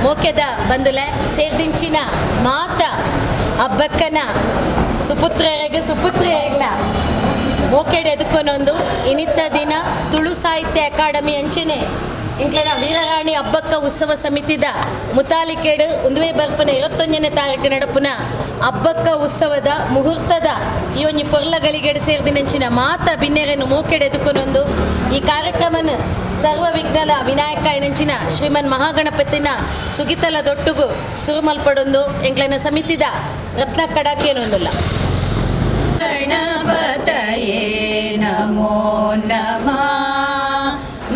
ಮೋಕೆದ ಬಂದುಲೆ ಸೇರ್ದಿಂಚಿನ ಮಾತ ಅಬ್ಬಕ್ಕನ ಸುಪುತ್ರೆಯರಿಗೆ ಸುಪುತ್ರಿಯರಿಗ್ಲ ಮೋಕೆಡ್ ಎದುಕೊನೊಂದು ಇನಿತ್ತ ದಿನ ತುಳು ಸಾಹಿತ್ಯ ಅಕಾಡೆಮಿ ಅಂಚನೆ ಇಂಕ್ಲೆನ ವೀರರಾಣಿ ಅಬ್ಬಕ್ಕ ಉತ್ಸವ ಸಮಿತಿದ ಮುತಾಲಿಕೇಡು ಉಂದುವೇ ಬರ್ಪುನ 21ನೇ ತಾರೀಕು ನಡಪುನ ಅಬ್ಬಕ್ಕ ಉತ್ಸವದ ಮುಹೂರ್ತದ ಈ ಒಂಜಿ ಪೊರ್ಲಗಳಿಗೆಡ್ ಸೇರ್ದಿನಂಚಿನ ಮಾತ ಬಿನ್ನೆರೆನು ಮೋಕೆಡ್ ಎದುಕೊನೊಂದು ಈ ಕಾರ್ಯಕ್ರಮನ ಸರ್ವ ವಿಘ್ನದ ವಿನಾಯಕ ಎನಂಚಿನ ಶ್ರೀಮನ್ ಮಹಾಗಣಪತಿನ ಸುಗಿತಲ ದೊಟ್ಟುಗು ಸುರುಮಲ್ಪಡೊಂದು ಎಂಕ್ಲೆನ ಸಮಿತಿದ ರತ್ನ ಕಡಾಕೇನೊಂದುಲ್ಲ. ಗಣಪತಯೇ ನಮೋ ನಮಃ,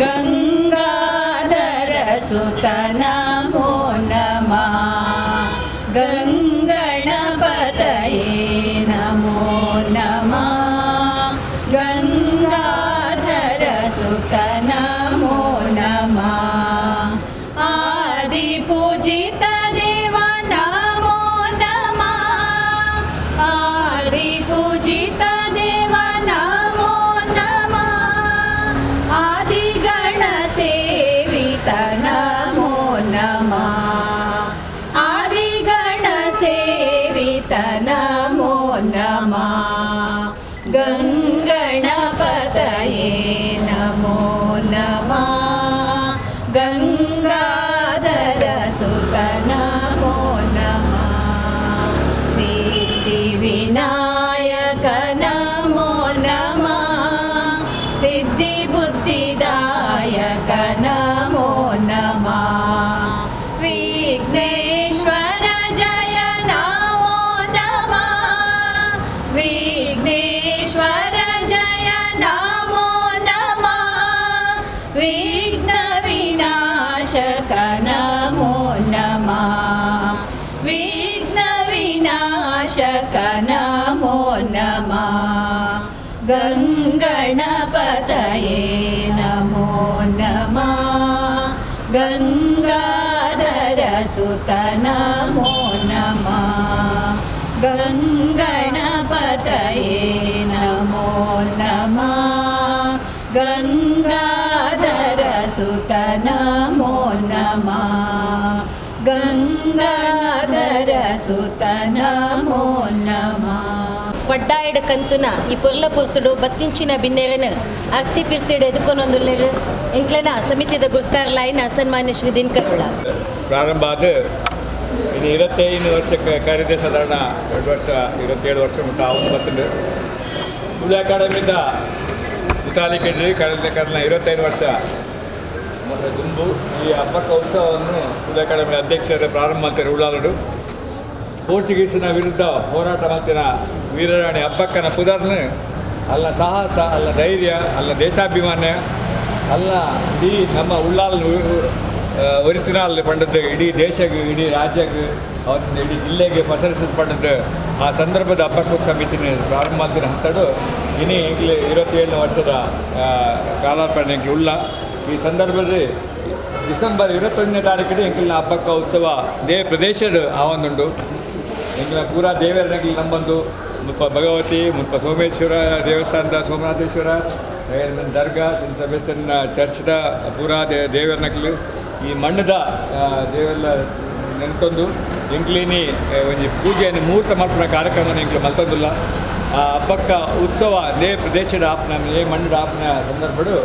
ಗಂಗಾಧರ ಸುತ ನಮೋ ನಮಃ, ಗಂಗಣಪತಯೇ ನಮೋ ನಮಃ, ಗಂಗಾಧರ ಸುತ ನಮೋ ನಮಃ, ಆದಿ ಪೂಜಿತ ದೇವ ನಮೋ ನಮಃ, ಆದಿ ಪೂಜಿತ ದೇವ ನಮೋ ನಮಃ, ಆದಿಗಣ ಸೇವಿತ ನಮೋ ನಮಃ, ಆದಿಗಣ ಸೇವಿತ ನಮೋ ನಮಃ, ಗಂಗಣಪತಯೇ ನಮೋ ನಮಃ, ಗಂಗಾಧರ ಸುತ ನಮೋ ನಮಃ, ಸಿದ್ಧಿವಿನಾಯಕ ನಮೋ ನಮಃ, ಸಿದ್ಧಿಬುದ್ಧಿದಾಯಕ ನಮೋ ನಮಃ, ವಿಘ್ನೇಶ್ವರ ಜಯ ನಮೋ ನಮಃ, ವಿಘ್ನೇಶ್ವರ ಜಯ ನಮೋ ನಮಃ, ವಿಘ್ನ ವಿನಾಶಕ ನಮೋ ನಮಃ, ವಿಘ್ನ ವಿನಾಶಕ ನಮೋ ನಮಃ, ಗಂಗಣಪತಯೇ ನಮೋ ನಮಃ, ಗಂಗಾಧರ ಸುತ ನಮೋ ನಮಃ, ಗಂಗಣಪತಯೇ ನಮೋ ನಮಃ, ಗಂಗಾಧರ ಸುತ ನಮೋ ನಮಃ, ಗಂಗಾಧರ ಸುತ ನಮೋ ನಮಃ. ಪಡ್ಡಾಯಡ ಕಂತುನ ಈ ಪೊರ್ಲ ಪೊರ್ತುಡು ಬತ್ತಿಂಚಿನ ಬಿನ್ನೆರನು ಅರ್ತಿ ಪಿರ್ತಿಡು ಎದುಕೊನೊಂದುಲ್ಲೆರು ಎಂಕ್ಲೆನ ಸಮಿತಿದ ಗುರ್ಕಾರ್ಲಾಯಿನ ಸನ್ಮಾನ್ಯ ಶ್ರೀ ದಿನಕರುಳ. ಪ್ರಾರಂಭ ಆದ ಇನ್ನು 25 ವರ್ಷಕ್ಕೆ ಕರೆದೆ ಸಾಧಾರಣ 2 ವರ್ಷ 27 ವರ್ಷ ಮುಟ್ಟ ಅವನು ಬರ್ತದೆ. ತುಳು ಅಕಾಡೆಮಿದ ಮುತಾಲಿಕೆಡ್ರಿ ಕಳೆದ ಕರೆದ 25 ವರ್ಷ ಮತ್ತು ದುಂಬು ಈ ಹಬ್ಬಕ್ಕ ಉತ್ಸವವನ್ನು ತುಳು ಅಕಾಡೆಮಿ ಅಧ್ಯಕ್ಷರ ಪ್ರಾರಂಭ ಮಾಡ್ತಾರೆ. ಉಳ್ಳಾಲಡು ಪೋರ್ಚುಗೀಸಿನ ವಿರುದ್ಧ ಹೋರಾಟ ಮಾಡ್ತಿನ ವೀರರಾಣಿ ಹಬ್ಬಕ್ಕನ ಪುದರ್ನ ಅಲ್ಲ ಸಾಹಸ ಅಲ್ಲ ಧೈರ್ಯ ಅಲ್ಲ ದೇಶಾಭಿಮಾನ ಅಲ್ಲ ಇಡೀ ನಮ್ಮ ಉಳ್ಳಾಲ ಒರಿತಿನಾಲ್ ಪಂಡದ್ದು ಇಡೀ ದೇಶಕ್ಕೆ ಇಡೀ ರಾಜ್ಯಕ್ಕೆ ಅವನ ಇಡೀ ಜಿಲ್ಲೆಗೆ ಪಸರಿಸಿದ ಪಂಡದ್ದು ಆ ಸಂದರ್ಭದ ಹಬ್ಬಕ್ಕ ಸಮಿತಿನ ಪ್ರಾರಂಭ ಮಾಡ್ತಿನ ಹಂತಡು ಇನಿ ಈಗಲೇ 27ನೇ ವರ್ಷದ ಕಾಲಾರ್ಪಣೆ ಎಂಕ್ಲು ಉಳ್ಳ. ಈ ಸಂದರ್ಭದಲ್ಲಿ ಡಿಸೆಂಬರ್ 21ನೇ ತಾರೀಕಿಗೆ ಎಂಕಲ್ನ ಹಬ್ಬಕ್ಕ ಉತ್ಸವ they ಪ್ರದೇಶದ ಆವೊಂದುಂಡು. ಎಂಕಲ್ನ ಪೂರಾ ದೇವರನಗಲಿ ನಂಬಂದು ಮುಲ್ಪ ಭಗವತಿ ಮುಲ್ಪ ಸೋಮೇಶ್ವರ ದೇವಸ್ಥಾನದ ಸೋಮನಾಥೇಶ್ವರ ದರ್ಗಾ ಸೆಂಟ್ ಸೆಬೆಸ್ಟನ್ ಚರ್ಚ್ದ ಪೂರಾ ದೇವರನಗಲು ಈ ಮಣ್ಣದ ದೇವೆಲ್ಲ ನೆನ್ಕೊಂದು ಎಂಕ್ಲೇನಿ ಒಂಜಿ ಪೂಜೆಯನ್ನು ಮುಹೂರ್ತ ಮಲ್ಪುನ ಕಾರ್ಯಕ್ರಮನ ಎಂಕ್ಲು ಮಲ್ತೊಂದುಲ್ಲ. ಆ ಹಬ್ಬಕ್ಕ ಉತ್ಸವ they ಪ್ರದೇಶದ ಆಪ್ನ ಏ ಮಣ್ಣದ ಆಪ್ನ ಸಂದರ್ಭಡು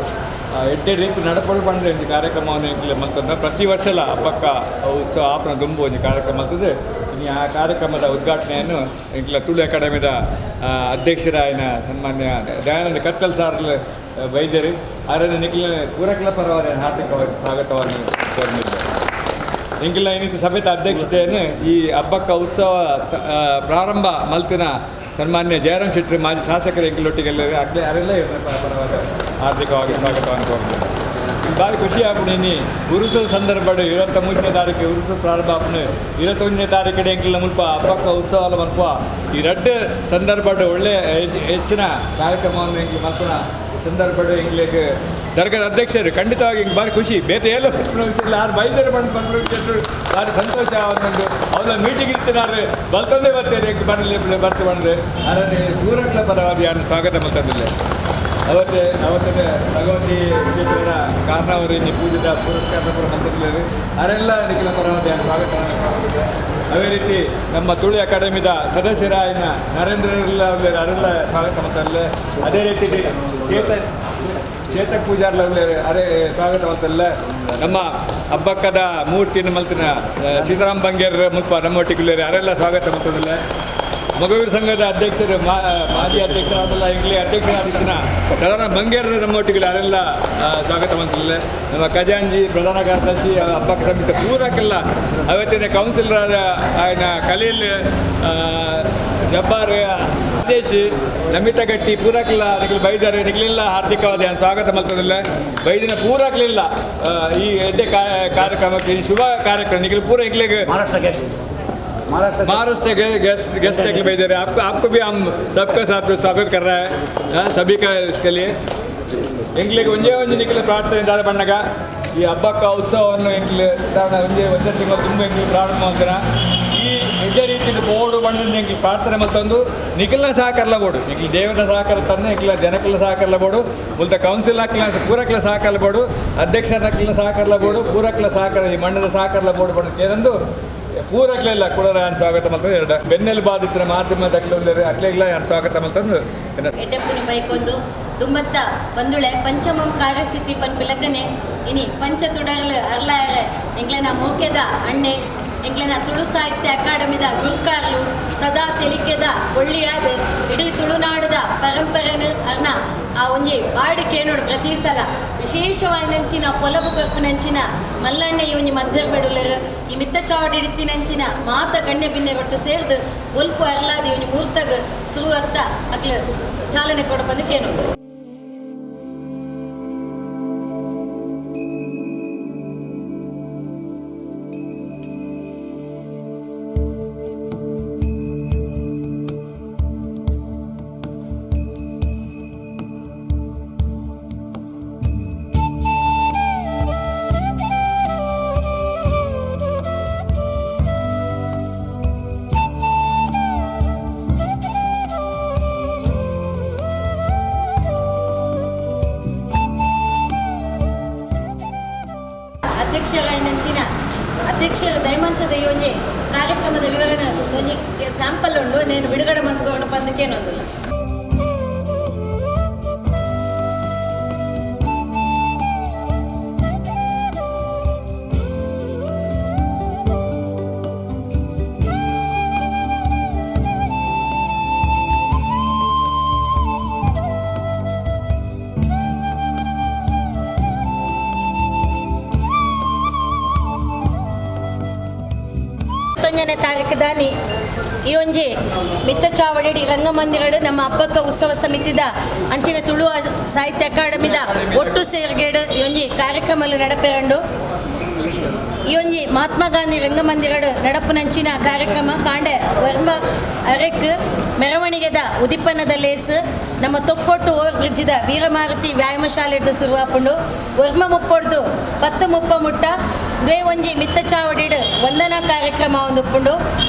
ಎಡ್ಡೆ ರೀತಿ ನಡಪಡು ಪಂಡ ಒಂಜಿ ಕಾರ್ಯಕ್ರಮವನ್ನು ಎಂಕ್ಲೆ ಮಲ್ತೊಂದ. ಪ್ರತಿ ವರ್ಷಲ ಹಬ್ಬಕ್ಕ ಉತ್ಸವ ಆಪ್ನ ದುಂಬು ಒಂಜಿ ಕಾರ್ಯಕ್ರಮ ಮಲ್ತದೆ. ಇನ್ನು ಆ ಕಾರ್ಯಕ್ರಮದ ಉದ್ಘಾಟನೆಯನ್ನು ಎಂಕ್ಲ ತುಳು ಅಕಾಡೆಮಿದ ಅಧ್ಯಕ್ಷರಾಯನ ಸನ್ಮಾನ್ಯ ದಯಾನಂದ ಕತ್ತಲ್ ಸಾರ್ ವೈದ್ಯರು ಆರನ್ನು ನಿಖಿಲ ಪೂರಕಲ ಪರವಾದ ಹಾರ್ದಿಕವಾಗಿ ಸ್ವಾಗತವನ್ನು ಕೋರಿದ್ದಾರೆ. ಎಂಕಿಲ ಏನಿತ್ತು ಸಭೆತ ಅಧ್ಯಕ್ಷತೆಯನ್ನು ಈ ಹಬ್ಬಕ್ಕ ಉತ್ಸವ ಪ್ರಾರಂಭ ಮಲ್ತಿನ ಸನ್ಮಾನ್ಯ ಜಯರಾಮ್ ಶೆಟ್ಟರು ಮಾಜಿ ಶಾಸಕರ ಎಂಕಿಲೊಟ್ಟಿಗೆಲ್ಲ ಅಗ್ಲೆ ಅರೆಲ್ಲ ಪರವಾದ ಹಾರ್ದಿಕವಾಗಿ ಸ್ವಾಗತವನ್ನು ಕೋರಿದ್ದಾರೆ. ಭಾರಿ ಖುಷಿ ಆಪುಂಡು. ಉರುಸದ ಸಂದರ್ಭಡ್ 23ನೇ ತಾರೀಕು ಉರುಸು ಪ್ರಾರಂಭ ಆಪುಂಡು. 21ನೇ ತಾರೀಕು ಎಂಕಿಲ ಮುಲ್ಪ ಹಬ್ಬಕ್ಕ ಉತ್ಸವ ಮಲ್ಪ. ಈ ರಡ್ಡ್ ಸಂದರ್ಭಡ್ ಒಳ್ಳೆ ಹೆಚ್ಚಿನ ಕಾರ್ಯಕ್ರಮವನ್ನು ಎಂಕ್ಲು ಮಲ್ಪುನ ಸಂದರ್ಭಡ್ ಎಂಕ್ಲೆಗ್ ದರ್ಗದ ಅಧ್ಯಕ್ಷರು ಖಂಡಿತವಾಗಿ ಹಿಂಗೆ ಭಾರಿ ಖುಷಿ. ಬೇತೆ ಏನು ವಿಷಯ ಆರು ಬೈದರು ಬಂದು ಬಂದು ಭಾರಿ ಸಂತೋಷ. ಒಂದೊಂದು ಅವನ ಮೀಟಿಂಗ್ ಇರ್ತಿನಾರು ಬಲ್ತಂದೇ ಬರ್ತೇನೆ ಎಂಕ್ ಬರಲಿ ಬರ್ತು ಬಂದ್ರೆ ಆದರೆ ದೂರಗಳ ಪರವಾಗಿ ಯಾರು ಸ್ವಾಗತ ಮಲ್ತಂದಿಲ್ಲ. ಅವತ್ತಿನ ಭಗವತಿ ಕ್ಷೇತ್ರದ ಕಾರಣವರು ಇಲ್ಲಿ ಪೂಜೆದ ಪುರಸ್ಕಾರ ಪೂರ ಮಂತ್ರಿಗಳು ಅವರೆಲ್ಲ ನಿಖಿಲ ಪರವಾದ ಸ್ವಾಗತ. ಅದೇ ರೀತಿ ನಮ್ಮ ತುಳು ಅಕಾಡೆಮಿದ ಸದಸ್ಯರ ಇನ್ನು ನರೇಂದ್ರರೆಲ್ಲ ಅವರೆಲ್ಲ ಸ್ವಾಗತ ಮಾಡ್ತಾರೆ. ಅದೇ ರೀತಿ ಚೇತಕ್ ಪೂಜಾರ್ಲ ಅದೇ ಸ್ವಾಗತ ಮಾಡ್ತಾರಲ್ಲ. ನಮ್ಮ ಹಬ್ಬಕ್ಕದ ಮೂರ್ತಿಯನ್ನು ಮಲ್ತಿನ ಸೀತಾರಾಮ್ ಬಂಗೇರ್ ಮುಲ್ಪ ನಮ್ಮೊಟ್ಟಿಗೆ ಅವರೆಲ್ಲ ಸ್ವಾಗತ ಮಾಡ್ತದಲ್ಲ. ಮಗುವೀರ ಸಂಘದ ಅಧ್ಯಕ್ಷರು ಮಾಜಿ ಅಧ್ಯಕ್ಷರಾದಲ್ಲ ಇಂಗ್ಲಿ ಅಧ್ಯಕ್ಷರಾದಿತ್ತಿನ ಸದಾನ ಬಂಗೇರ್ ನಮ್ಮೊಟ್ಟಿಗೆ ಅವರೆಲ್ಲ ಸ್ವಾಗತ ಮಾಡ್ತಿಲ್ಲ. ನಮ್ಮ ಖಜಾಂಜಿ ಪ್ರಧಾನ ಕಾರ್ಯದರ್ಶಿ ಹಬ್ಬಕ್ಕ ಸಮಿತಿ ಪೂರಕ್ಕೆಲ್ಲ ಅವತ್ತಿನ ಕೌನ್ಸಿಲರ್ ఆయన ಖಲೀಲ್ ಜಬ್ಬಾರ್ ರಾಜೇಶ್ ನಮಿತಾ ಗಟ್ಟಿ ಪೂರಕ್ಕೆಲ್ಲ ನಿಖಿಲ್ ಬೈದಾರೆ ನಿಖಿಲೆಲ್ಲ ಹಾರ್ದಿಕವಾದ ಸ್ವಾಗತ ಮಾಡ್ತದಿಲ್ಲ. ಬೈದಿನ ಪೂರಕ್ಲಿಲ್ಲ ಈ ಎಡ್ಡೆ ಕಾರ್ಯಕ್ರಮಕ್ಕೆ ಈ ಶುಭ ಕಾರ್ಯಕ್ರಮ ನಿಖಿಲ್ ಪೂರ ಇಕ್ಲಿಗೆ महाराष्ट्र के गेस्ट गेस्ट निकल भेज रहे हैं। आपको आपको भी हम सबका साथ स्वागत कर रहा है, हाँ, सभी का इसके लिए ಎಂಕ್ಲೆಗ್ ಒಂಜೇ ಒಂಜಿ ನಿಖಿಲ ಪ್ರಾರ್ಥನೆ ದಾದ ಬಣ್ಣಗ ಈ ಹಬ್ಬಕ್ಕ ಉತ್ಸವವನ್ನು ಎಂಕ್ಲೆ ಸಾಧಾರಣ ಒಂಜೇ ಒಂದೇ ತಿಂಗಳು ತುಂಬ ಎಂಕ್ಲೆ ಪ್ರಾರಂಭ ಮಾಡ್ತಾರ. ಈ ಎಡ್ಡೆ ರೀತಿಯಲ್ಲಿ ಬೋರ್ಡು ಬಣ್ಣದ ಎಂಕ್ಲೆ ಪ್ರಾರ್ಥನೆ ಮತ್ತೊಂದು ನಿಖಿಲ್ನ ಸಹಕಾರಲ ಬೋರ್ಡು ನಿಖಿಲ್ ದೇವರ ಸಹಕಾರ ತಂದು ಎಂಕ್ಲ ಜನಕ್ಕೆಲ್ಲ ಸಹಕಾರಲ ಬೋರ್ಡು ಮುಲ್ತ ಕೌನ್ಸಿಲ್ ಹಾಕ್ಲ ಪೂರಕ್ಲ ಸಹಕಾರ ಬೋರ್ಡು ಅಧ್ಯಕ್ಷರಕ್ಕೆಲ್ಲ ಸಹಕಾರಲ ಬೋರ್ಡು ಪೂರಕ್ಲ ಸಹಕಾರ ಈ ಮಣ್ಣದ ಸಹಕಾರಲ ಬೋರ್ಡು ಬಣ್ಣ ಏನಂದು ಪೂರಕ್ಲೆಲ್ಲ ಕೂಡ ನಾನು ಸ್ವಾಗತ ಮಾಡ್ತದೆ. ಎರಡು ಬೆನ್ನೆಲು ಬಾಧಿತರ ಮಾಧ್ಯಮದ ಅಕ್ಲೆಲ್ಲ ನಾನು ಸ್ವಾಗತ ಮಾಡ್ತಂದು ಎಡ್ಡೆಪ್ಪನ ಬೈಕೊಂದು ದುಮ್ಮತ್ತ ಬಂದುಳೆ ಪಂಚಮಂ ಕಾರ್ಯಸಿದ್ಧಿ ಪನ್ಪಿಲಕನೆ ಇನಿ ಪಂಚ ತುಡರ್ಲು ಅರ್ಲಾಯರೆ ಎಂಗ್ಲೆನ ಮೋಕೆದ ಅಣ್ಣೆ ಎಂಗ್ಲೆನ ತುಳು ಸಾಹಿತ್ಯ ಅಕಾಡೆಮಿದ ಗುರುಕಾರ್ಲು ಸದಾ ತೆಲಿಕೆದ ಒಳ್ಳಿಯಾದ ಇಡೀ ತುಳುನಾಡದ ಪರಂಪರೆನು ಅರ್ನ ಆ ಒಂಜಿ ವಾಡಿಕೆ ನೋಡು ಪ್ರತಿ ಸಲ ವಿಶೇಷವಾಯಿನಂಚಿನ ಪೊಲಬು ಕೊರ್ಪಿನಂಚಿನ ಮಲ್ಲಣ್ಣ ಈ ಒಂಜಿ ಮಧ್ಯರ್ಮೆಡುಲರು ಈ ಮಿತ್ತ ಚಾವಡಿ ಇಡಿತ್ತಿನಂಚಿನ ಮಾತ ಗಣ್ಯ ಬಿನ್ನೆ ಒಟ್ಟು ಸೇರ್ದು ಒಲ್ಪು ಅರ್ಲಾದಿ ಒಂಜಿ ಮೂರ್ತಗ್ ಸುರುವತ್ತ ಅಕ್ಲು ಚಾಲನೆ ಕೊಡಪಂದಕ್ಕೇನು. ಅಧ್ಯಕ್ಷರಾಯಿನಂಚಿನ ಅಧ್ಯಕ್ಷರ ದಯಮಂತ ದೈವೊಂಜಿ ಕಾರ್ಯಕ್ರಮದ ವಿವರಣೆ ಒಂಜಿ ಸ್ಯಾಂಪಲ್ ಉಂಡು ನೇನು ಬಿಡುಗಡೆ ಮಂತ್ಕೊಂಡು ಪಂದಕ್ಕೇನೊಂದಿಲ್ಲ. ತಾರೀಕು ದಾನಿ ಈ ಒಂಜಿ ಮಿತ್ತ ಚಾವಡಿ ರಂಗಮಂದಿರಡು ನಮ್ಮ ಹಬ್ಬಕ್ಕ ಉತ್ಸವ ಸಮಿತಿದ ಅಂಚಿನ ತುಳು ಸಾಹಿತ್ಯ ಅಕಾಡೆಮಿದ ಒಟ್ಟು ಸೇರ್ಗೇಡು ಈ ಒಂಜಿ ಕಾರ್ಯಕ್ರಮ ನಡಪೆರಂಡು. ಈ ಒಂಜಿ ಮಹಾತ್ಮ ಗಾಂಧಿ ರಂಗಮಂದಿರಡು ನಡಪುನಂಚಿನ ಕಾರ್ಯಕ್ರಮ ಕಾಂಡೆ ವರ್ಮ ಅರೆಕ್ ಮೆರವಣಿಗೆದ ಉದಿಪನದ ಲೇಸ್ ನಮ್ಮ ತೊಕ್ಕೊಟ್ಟು ಓವರ್ ಬ್ರಿಡ್ಜಿದ ವೀರಮಾರುತಿ ವ್ಯಾಯಾಮ ಶಾಲೆಡ್ದು ಸುರುವಾಪುಂಡು. ವರ್ಮ ಮುಪ್ಪೊಡ್ದು 10:30 ಮುಟ್ಟ ದ್ವೇ ಒಂಜಿ ಮಿತ್ತ ಚಾವಡಿಡು ವಂದನಾ ಕಾರ್ಯಕ್ರಮ ಒಂದು ಉಪ್ಪುಂಡು.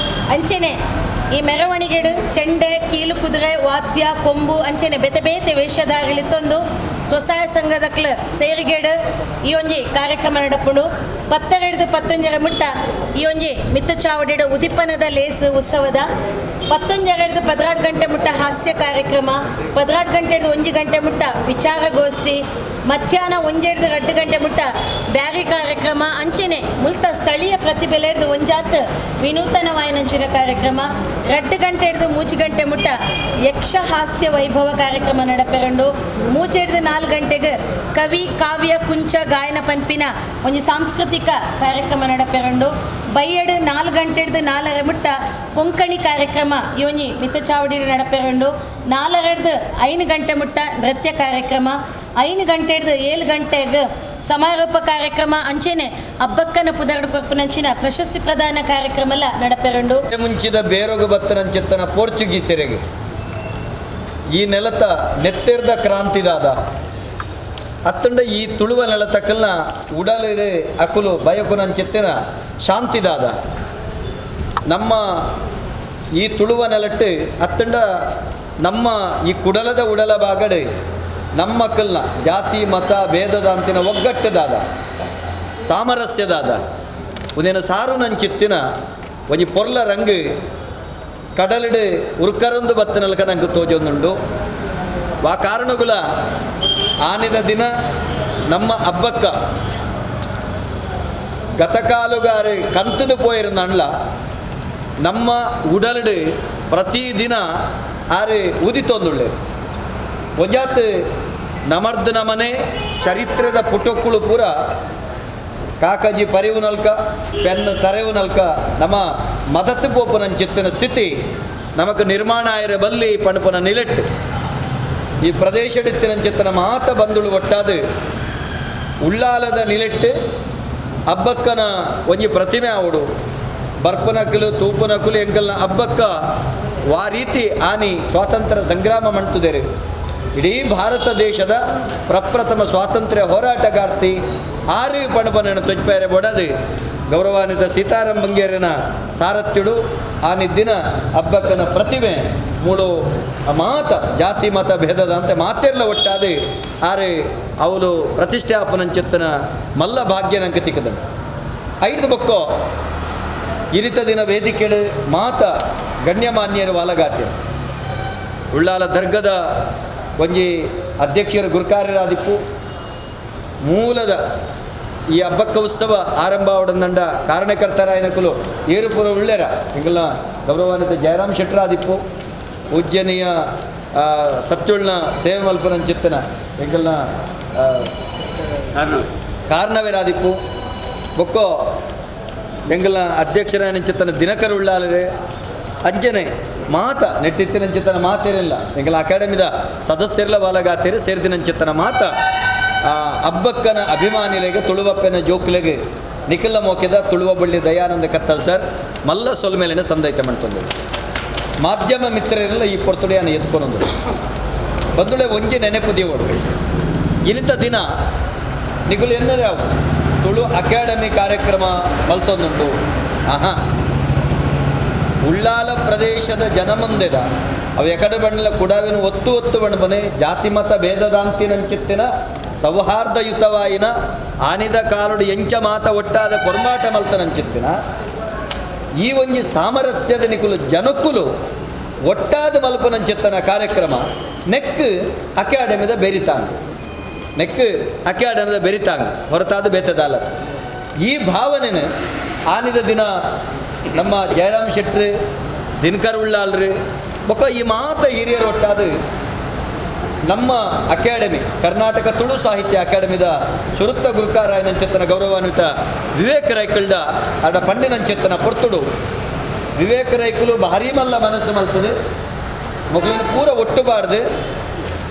ಅಂಚೆನೆ ಈ ಮೆರವಣಿಗೆಡು ಚೆಂಡೆ ಕೀಲು ಕುದುರೆ ವಾದ್ಯ ಕೊಂಬು ಅಂಚೆನೆ ಬೇತೆ ಬೇತೆ ವೇಷಧಾರಿಲಿತ್ತೊಂದು ಸ್ವಸಹಾಯ ಸಂಘದಕ್ಲ ಸೇರಿಗೇಡು ಈ ಒಂಜಿ ಕಾರ್ಯಕ್ರಮ ನಡಪುಂಡು. 10:30 11:30 ಮುಟ್ಟ ಈ ಒಂಜಿ ಮಿತ್ತ ಚಾವಡಿಡು ಉದಿಪನದ ಲೇಸ್ ಉತ್ಸವದ 11:30 12 ಗಂಟೆ ಮುಟ್ಟ ಹಾಸ್ಯ ಕಾರ್ಯಕ್ರಮ, 12 ಗಂಟೆ 1 ಗಂಟೆ ಮುಟ್ಟ ವಿಚಾರಗೋಷ್ಠಿ, ಮಧ್ಯಾಹ್ನ 1 2 ಗಂಟೆ ಮುಟ್ಟ ಬ್ಯಾರಿ ಕಾರ್ಯಕ್ರಮ ಅಂಚೆನೆ ಮುಲ್ತ ಸ್ಥಳೀಯ ಪ್ರತಿಭೆಲೆರ್ದು ಒಂಜಾತ್ ವಿನೂತನ ವಾಯನಂಚಿನ ಕಾರ್ಯಕ್ರಮ, 2 ಗಂಟೆ 3 ಗಂಟೆ ಮುಟ್ಟ ಯಕ್ಷ ಹಾಸ್ಯ ವೈಭವ ಕಾರ್ಯಕ್ರಮ ನಡಪೆರಂಡು. 3 4 ಗಂಟೆಗೆ ಕವಿ ಕಾವ್ಯ ಕುಂಚ ಗಾಯನ ಪನ್ಪಿನ ಒಂಜಿ ಸಾಂಸ್ಕೃತಿಕ ಕಾರ್ಯಕ್ರಮ ನಡಪೆರಂಡು. ಬೈಯಡು 4 ಗಂಟೆ 4:30 ಮುಟ್ಟ ಕೊಂಕಣಿ ಕಾರ್ಯಕ್ರಮ ಯೋನಿ ಮಿತ್ತ ಚಾವಡಿ ನಡಪೆರಂಡು. 4:30 5 ಗಂಟೆ ಮುಟ್ಟ ನೃತ್ಯ ಕಾರ್ಯಕ್ರಮ, 5 ಗಂಟೆ 7 ಗಂಟೆಗೆ ಸಮಾರೋಪ ಕಾರ್ಯಕ್ರಮ ಅಂಚೆನೆ ಹಬ್ಬಕ್ಕನ ಪುದರ್ಡು ಕೊರ್ಪುನಂಚಿನ ಪ್ರಶಸ್ತಿ ಪ್ರದಾನ ಕಾರ್ಯಕ್ರಮ ಎಲ್ಲ ನಡಪೆರಂಡು. ಮುಂಚಿದ ಬೇರೊಗ ಬತ್ತನಂಚಿತ್ತನ ಪೋರ್ಚುಗೀಸರಿಗೆ ಈ ನೆಲತ ನೆತ್ತೆರ್ದ ಕ್ರಾಂತಿದಾದ ಅತ್ತಂಡ ಈ ತುಳುವ ನೆಲತಕ್ಕಲ್ನ ಉಡಲಿರೆ ಅಕುಲು ಬಯಕುನಂಚಿತ್ತಿನ ಶಾಂತಿದಾದ ನಮ್ಮ ಈ ತುಳುವ ನೆಲಟ್ಟು ಅತ್ತಂಡ ನಮ್ಮ ಈ ಕುಡಲದ ಉಡಲ ಬಾಗಡೆ ನಮ್ಮಕ್ಕಲ್ನ ಜಾತಿ ಮತ ಭೇದದ ಅಂತಿನ ಒಗ್ಗಟ್ಟದಾದ ಸಾಮರಸ್ಯದಾದ ಉದೇನ ಸಾರು ನಂಚಿತ್ತಿನ ಒಂಜಿ ಪೊರ್ಲ ರಂಗು ಕಡಲಿಡು ಉರ್ಕರೊಂದು ಬತ್ತನಲ್ಕ ನಂಗೆ ತೋಜೊಂದುಂಡು. ವಾ ಕಾರಣಗುಲ ಆನಿದ ದಿನ ನಮ್ಮ ಹಬ್ಬಕ್ಕ ಗತಕಾಲುಗಾರು ಕಂತದು ಪೋಯಿರುಂದಣ್ಲ ನಮ್ಮ ಉಡಲಿಡು ಪ್ರತಿದಿನ ಆರು ಉದಿತೊಂದುಳ್ಳೆ ಒಂಜಾತ್ ನಮರ್ದು ನಮನೆ ಚರಿತ್ರದ ಪುಟಕ್ಕುಳು ಪೂರ ಕಾಕಜಿ ಪರಿವು ನಲ್ಕ ಪೆನ್ ತರೆವು ನಲ್ಕ ನಮ್ಮ ಮದತ್ತು ಪೋಪುನಂಚಿತ್ತಿನ ಸ್ಥಿತಿ ನಮಕ್ ನಿರ್ಮಾಣ ಆಯಿರ ಬಲ್ಲಿ ಪಣಪನ ನಿಲೆಟ್ಟು ಈ ಪ್ರದೇಶಡಿತ್ತಿನಂಚಿತ್ತನ ಮಾತ ಬಂದುಳು ಒಟ್ಟಾದು ಉಳ್ಳಾಲದ ನಿಲೆಟ್ಟು ಅಬ್ಬಕ್ಕನ ಒಂಜಿ ಪ್ರತಿಮೆ ಅವಡು ಬರ್ಪನಕಲು ತೂಪನಕಲು ಎಂಕಲ್ನ ಅಬ್ಬಕ್ಕ ವಾ ರೀತಿ ಆನಿ ಸ್ವಾತಂತ್ರ್ಯ ಸಂಗ್ರಾಮ ಮಂಟುದೇರು. ಇಡೀ ಭಾರತ ದೇಶದ ಪ್ರಪ್ರಥಮ ಸ್ವಾತಂತ್ರ್ಯ ಹೋರಾಟಗಾರ್ತಿ ಆರು ಪಣಪನನ್ನು ತೊಜ್ಪೇರೆ ಬೊಡದು ಗೌರವಾನ್ವಿತ ಸೀತಾರಾಮ್ ಬಂಗೇರಿನ ಸಾರಥ್ಯುಡು ಆನಿದ್ದಿನ ಅಬ್ಬಕ್ಕನ ಪ್ರತಿಮೆ ಮೂಡು ಮಾತ ಜಾತಿ ಮತ ಭೇದದಂತೆ ಮಾತೆರ್ಲ ಒಟ್ಟಾದು ಆರೆ ಅವಳು ಪ್ರತಿಷ್ಠಾಪನಂಚಿತ್ತನ ಮಲ್ಲ ಭಾಗ್ಯನಂಕ ತಿಕ್ಕದನು. ಐದು ಬೊಕ್ಕೋ ಇರಿತ ದಿನ ವೇದಿಕೆಡು ಮಾತ ಗಣ್ಯಮಾನ್ಯರು ವಾಲಗಾತಿ ಉಳ್ಳಾಲ ದರ್ಗದ ಒಂಜಿ ಅಧ್ಯಕ್ಷರು ಗುರುಕಾರ್ಯರಾದಿಪ್ಪು ಮೂಲದ ಈ ಹಬ್ಬಕ್ಕ ಉತ್ಸವ ಆರಂಭ ಅವಡಂದಂಡ ಕಾರಣಕರ್ತರಾಯನಕುಲು ಏರುಪುರ ಉಳ್ಳೇರ ಎಂಕಲ್ನ ಗೌರವಾನ್ವಿತ ಜಯರಾಮ್ ಶೆಟ್ಟರಾದಿಪ್ಪು ಪೂಜ್ಯನೀಯ ಸತ್ಯುಳ್ನ ಸೇವೆ ಮಲ್ಪನಂಚಿತ್ತನ ಎಂಕಲ್ನ ಕಾರ್ನವೇರಾದಿಪ್ಪು ಬೊಕ್ಕೋ ಎಂಕಲ್ನ ಅಧ್ಯಕ್ಷರಾಯನಂಚಿತ್ತನ ದಿನಕರ ಉಳ್ಳಾಲರೆ ಅಂಜನೆ ಮಾತ ನೆಟ್ಟಿತ್ತಿನಂಚಿತ್ತನ ಮಾತೇರಿಲ್ಲ ಎಂಕಲ್ನ ಅಕಾಡೆಮಿದ ಸದಸ್ಯರ್ಲ ಬಾಲಗಾತೇರಿ ಸೇರ್ದಿನಂಚಿತ್ತನ ಮಾತ ಅಬ್ಬಕ್ಕನ ಅಭಿಮಾನಿಲೆಗೆ ತುಳುವಪ್ಪನ ಜೋಕ್ಲೆಗೆ ನಿಖಿಲ ಮೋಕೆದ ತುಳುವ ಬಳ್ಳಿ ದಯಾನಂದ ಕತ್ತಲ್ ಸರ್ ಮಲ್ಲ ಸೊಲ್ಮೇಲಿನ ಸಂದೈತ ಮಾಡ್ತಂದು ಮಾಧ್ಯಮ ಮಿತ್ರರೆಲ್ಲ ಈ ಪೊರ್ತುಡಿಯನ್ನು ಎತ್ಕೊಂಡು ಬಂದುಳೆ ಒಂಜಿ ನೆನಪು ದೇವಡು ಇನಿತ ದಿನ ನಿಗುಲು ಎನ್ನರೆ ಅವು ತುಳು ಅಕಾಡೆಮಿ ಕಾರ್ಯಕ್ರಮ ಮಲ್ತೊಂದುಂಟು. ಆಹಾ ಉಳ್ಳಾಲ ಪ್ರದೇಶದ ಜನಮಂದೆದ ಅವು ಎಕಡೆ ಬಣ್ಣಲ ಕುಡಾವಿನ ಒತ್ತು ಒತ್ತು ಬಣ್ಣಬನೆ ಜಾತಿ ಮತ ಭೇದದಾಂತಿನಂಚಿತ್ತಿನ ಸೌಹಾರ್ದಯುತವಾಯಿನ ಆನಿದ ಕಾಲುಡು ಎಂಚ ಮಾತ ಒಟ್ಟಾದ ಪೊರ್ಮಾಟ ಮಲ್ತನಂಚಿತ್ತಿನ ಈ ಒಂಜಿ ಸಾಮರಸ್ಯದ ನಿಕುಲು ಜನಕ್ಕುಲು ಒಟ್ಟಾದ ಮಲ್ಪನಂಚಿತ್ತನ ಕಾರ್ಯಕ್ರಮ ನೆಕ್ ಅಕಾಡೆಮಿದ ಬೆರಿತಾಂಗ್ ನೆಕ್ ಅಕಾಡೆಮಿದ ಬೆರಿತಾಂಗ್ ಹೊರತಾದ ಬೇತದಾಲ ಈ ಭಾವನೆನ ಆನಿದ ದಿನ ನಮ್ಮ ಜಯರಾಮ್ ಶೆಟ್ರು ದಿನಕರ್ ಉಳ್ಳಾಲ್ರು ಬೊಕ್ಕ ಈ ಮಾತ ಹಿರಿಯರು ಒಟ್ಟಾದ ನಮ್ಮ ಅಕಾಡೆಮಿ ಕರ್ನಾಟಕ ತುಳು ಸಾಹಿತ್ಯ ಅಕಾಡೆಮಿದ ಸುರುತ್ತ ಗುರುಕಾರಾಯನಂಚೆತ್ತನ ಗೌರವಾನ್ವಿತ ವಿವೇಕ್ ರೈಕಲ್ಡ ಅಡ ಪಂಡಿನಂಚೆತ್ತನ ಪೊರ್ತುಡು ವಿವೇಕ್ ರೈಕುಲು ಭಾರಿ ಮಲ್ಲ ಮನಸ್ಸು ಮಲ್ತದೆ ಮೊಗಲಿನ ಪೂರ ಒಟ್ಟುಬಾರ್ದು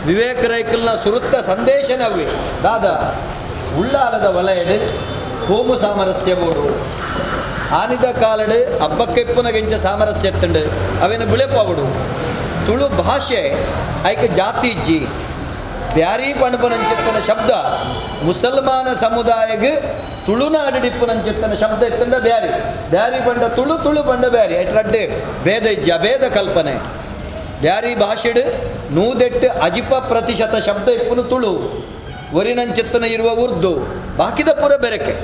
ವಿವೇಕ್ ರೈಕಲ್ನ ಸುರುತ್ತ ಸಂದೇಶನವೇ ದಾದ ಉಳ್ಳಾಲದ ವಲಯಡು ಕೋಮು ಸಾಮರಸ್ಯ ಬೋಡು ಆನಿದ ಕಾಲಡು ಅಬ್ಬಕ್ಕೆಪ್ಪುನಗೆಂಚ ಸಾಮರಸ್ಯ ಎತ್ತಂಡು ಅವೇನು ಬುಳೆಪಾವುಡು ತುಳು ಭಾಷೆ ಐಕ ಜಾತಿ ಇಜ್ಜಿ ಬ್ಯಾರಿ ಪಣಪನಂಚಿತ್ತನ ಶಬ್ದ ಮುಸಲ್ಮಾನ ಸಮುದಾಯಗೆ ತುಳುನಾಡಿಡಿಪ್ಪುನಂಚಿತ್ತನ ಶಬ್ದ ಎತ್ತಂಡ ಬ್ಯಾರಿ ಬ್ಯಾರಿ ಪಂಡ ತುಳು ತುಳು ಪಂಡ ಬ್ಯಾರಿ ಐಟ್ರಡ್ಡೆ ಭೇದ ಇಜ್ಜಿ ಅಭೇದ ಕಲ್ಪನೆ ಬ್ಯಾರಿ ಭಾಷೆಡು 108 ಅಜಿಪ ಪ್ರತಿಶತ ಶಬ್ದ ಇಪ್ಪುನು ತುಳು ಒರಿನಂಚಿತ್ತನ ಇರುವ ಉರ್ದು ಬಾಕಿದ ಪೂರ ಬೆರಕೆ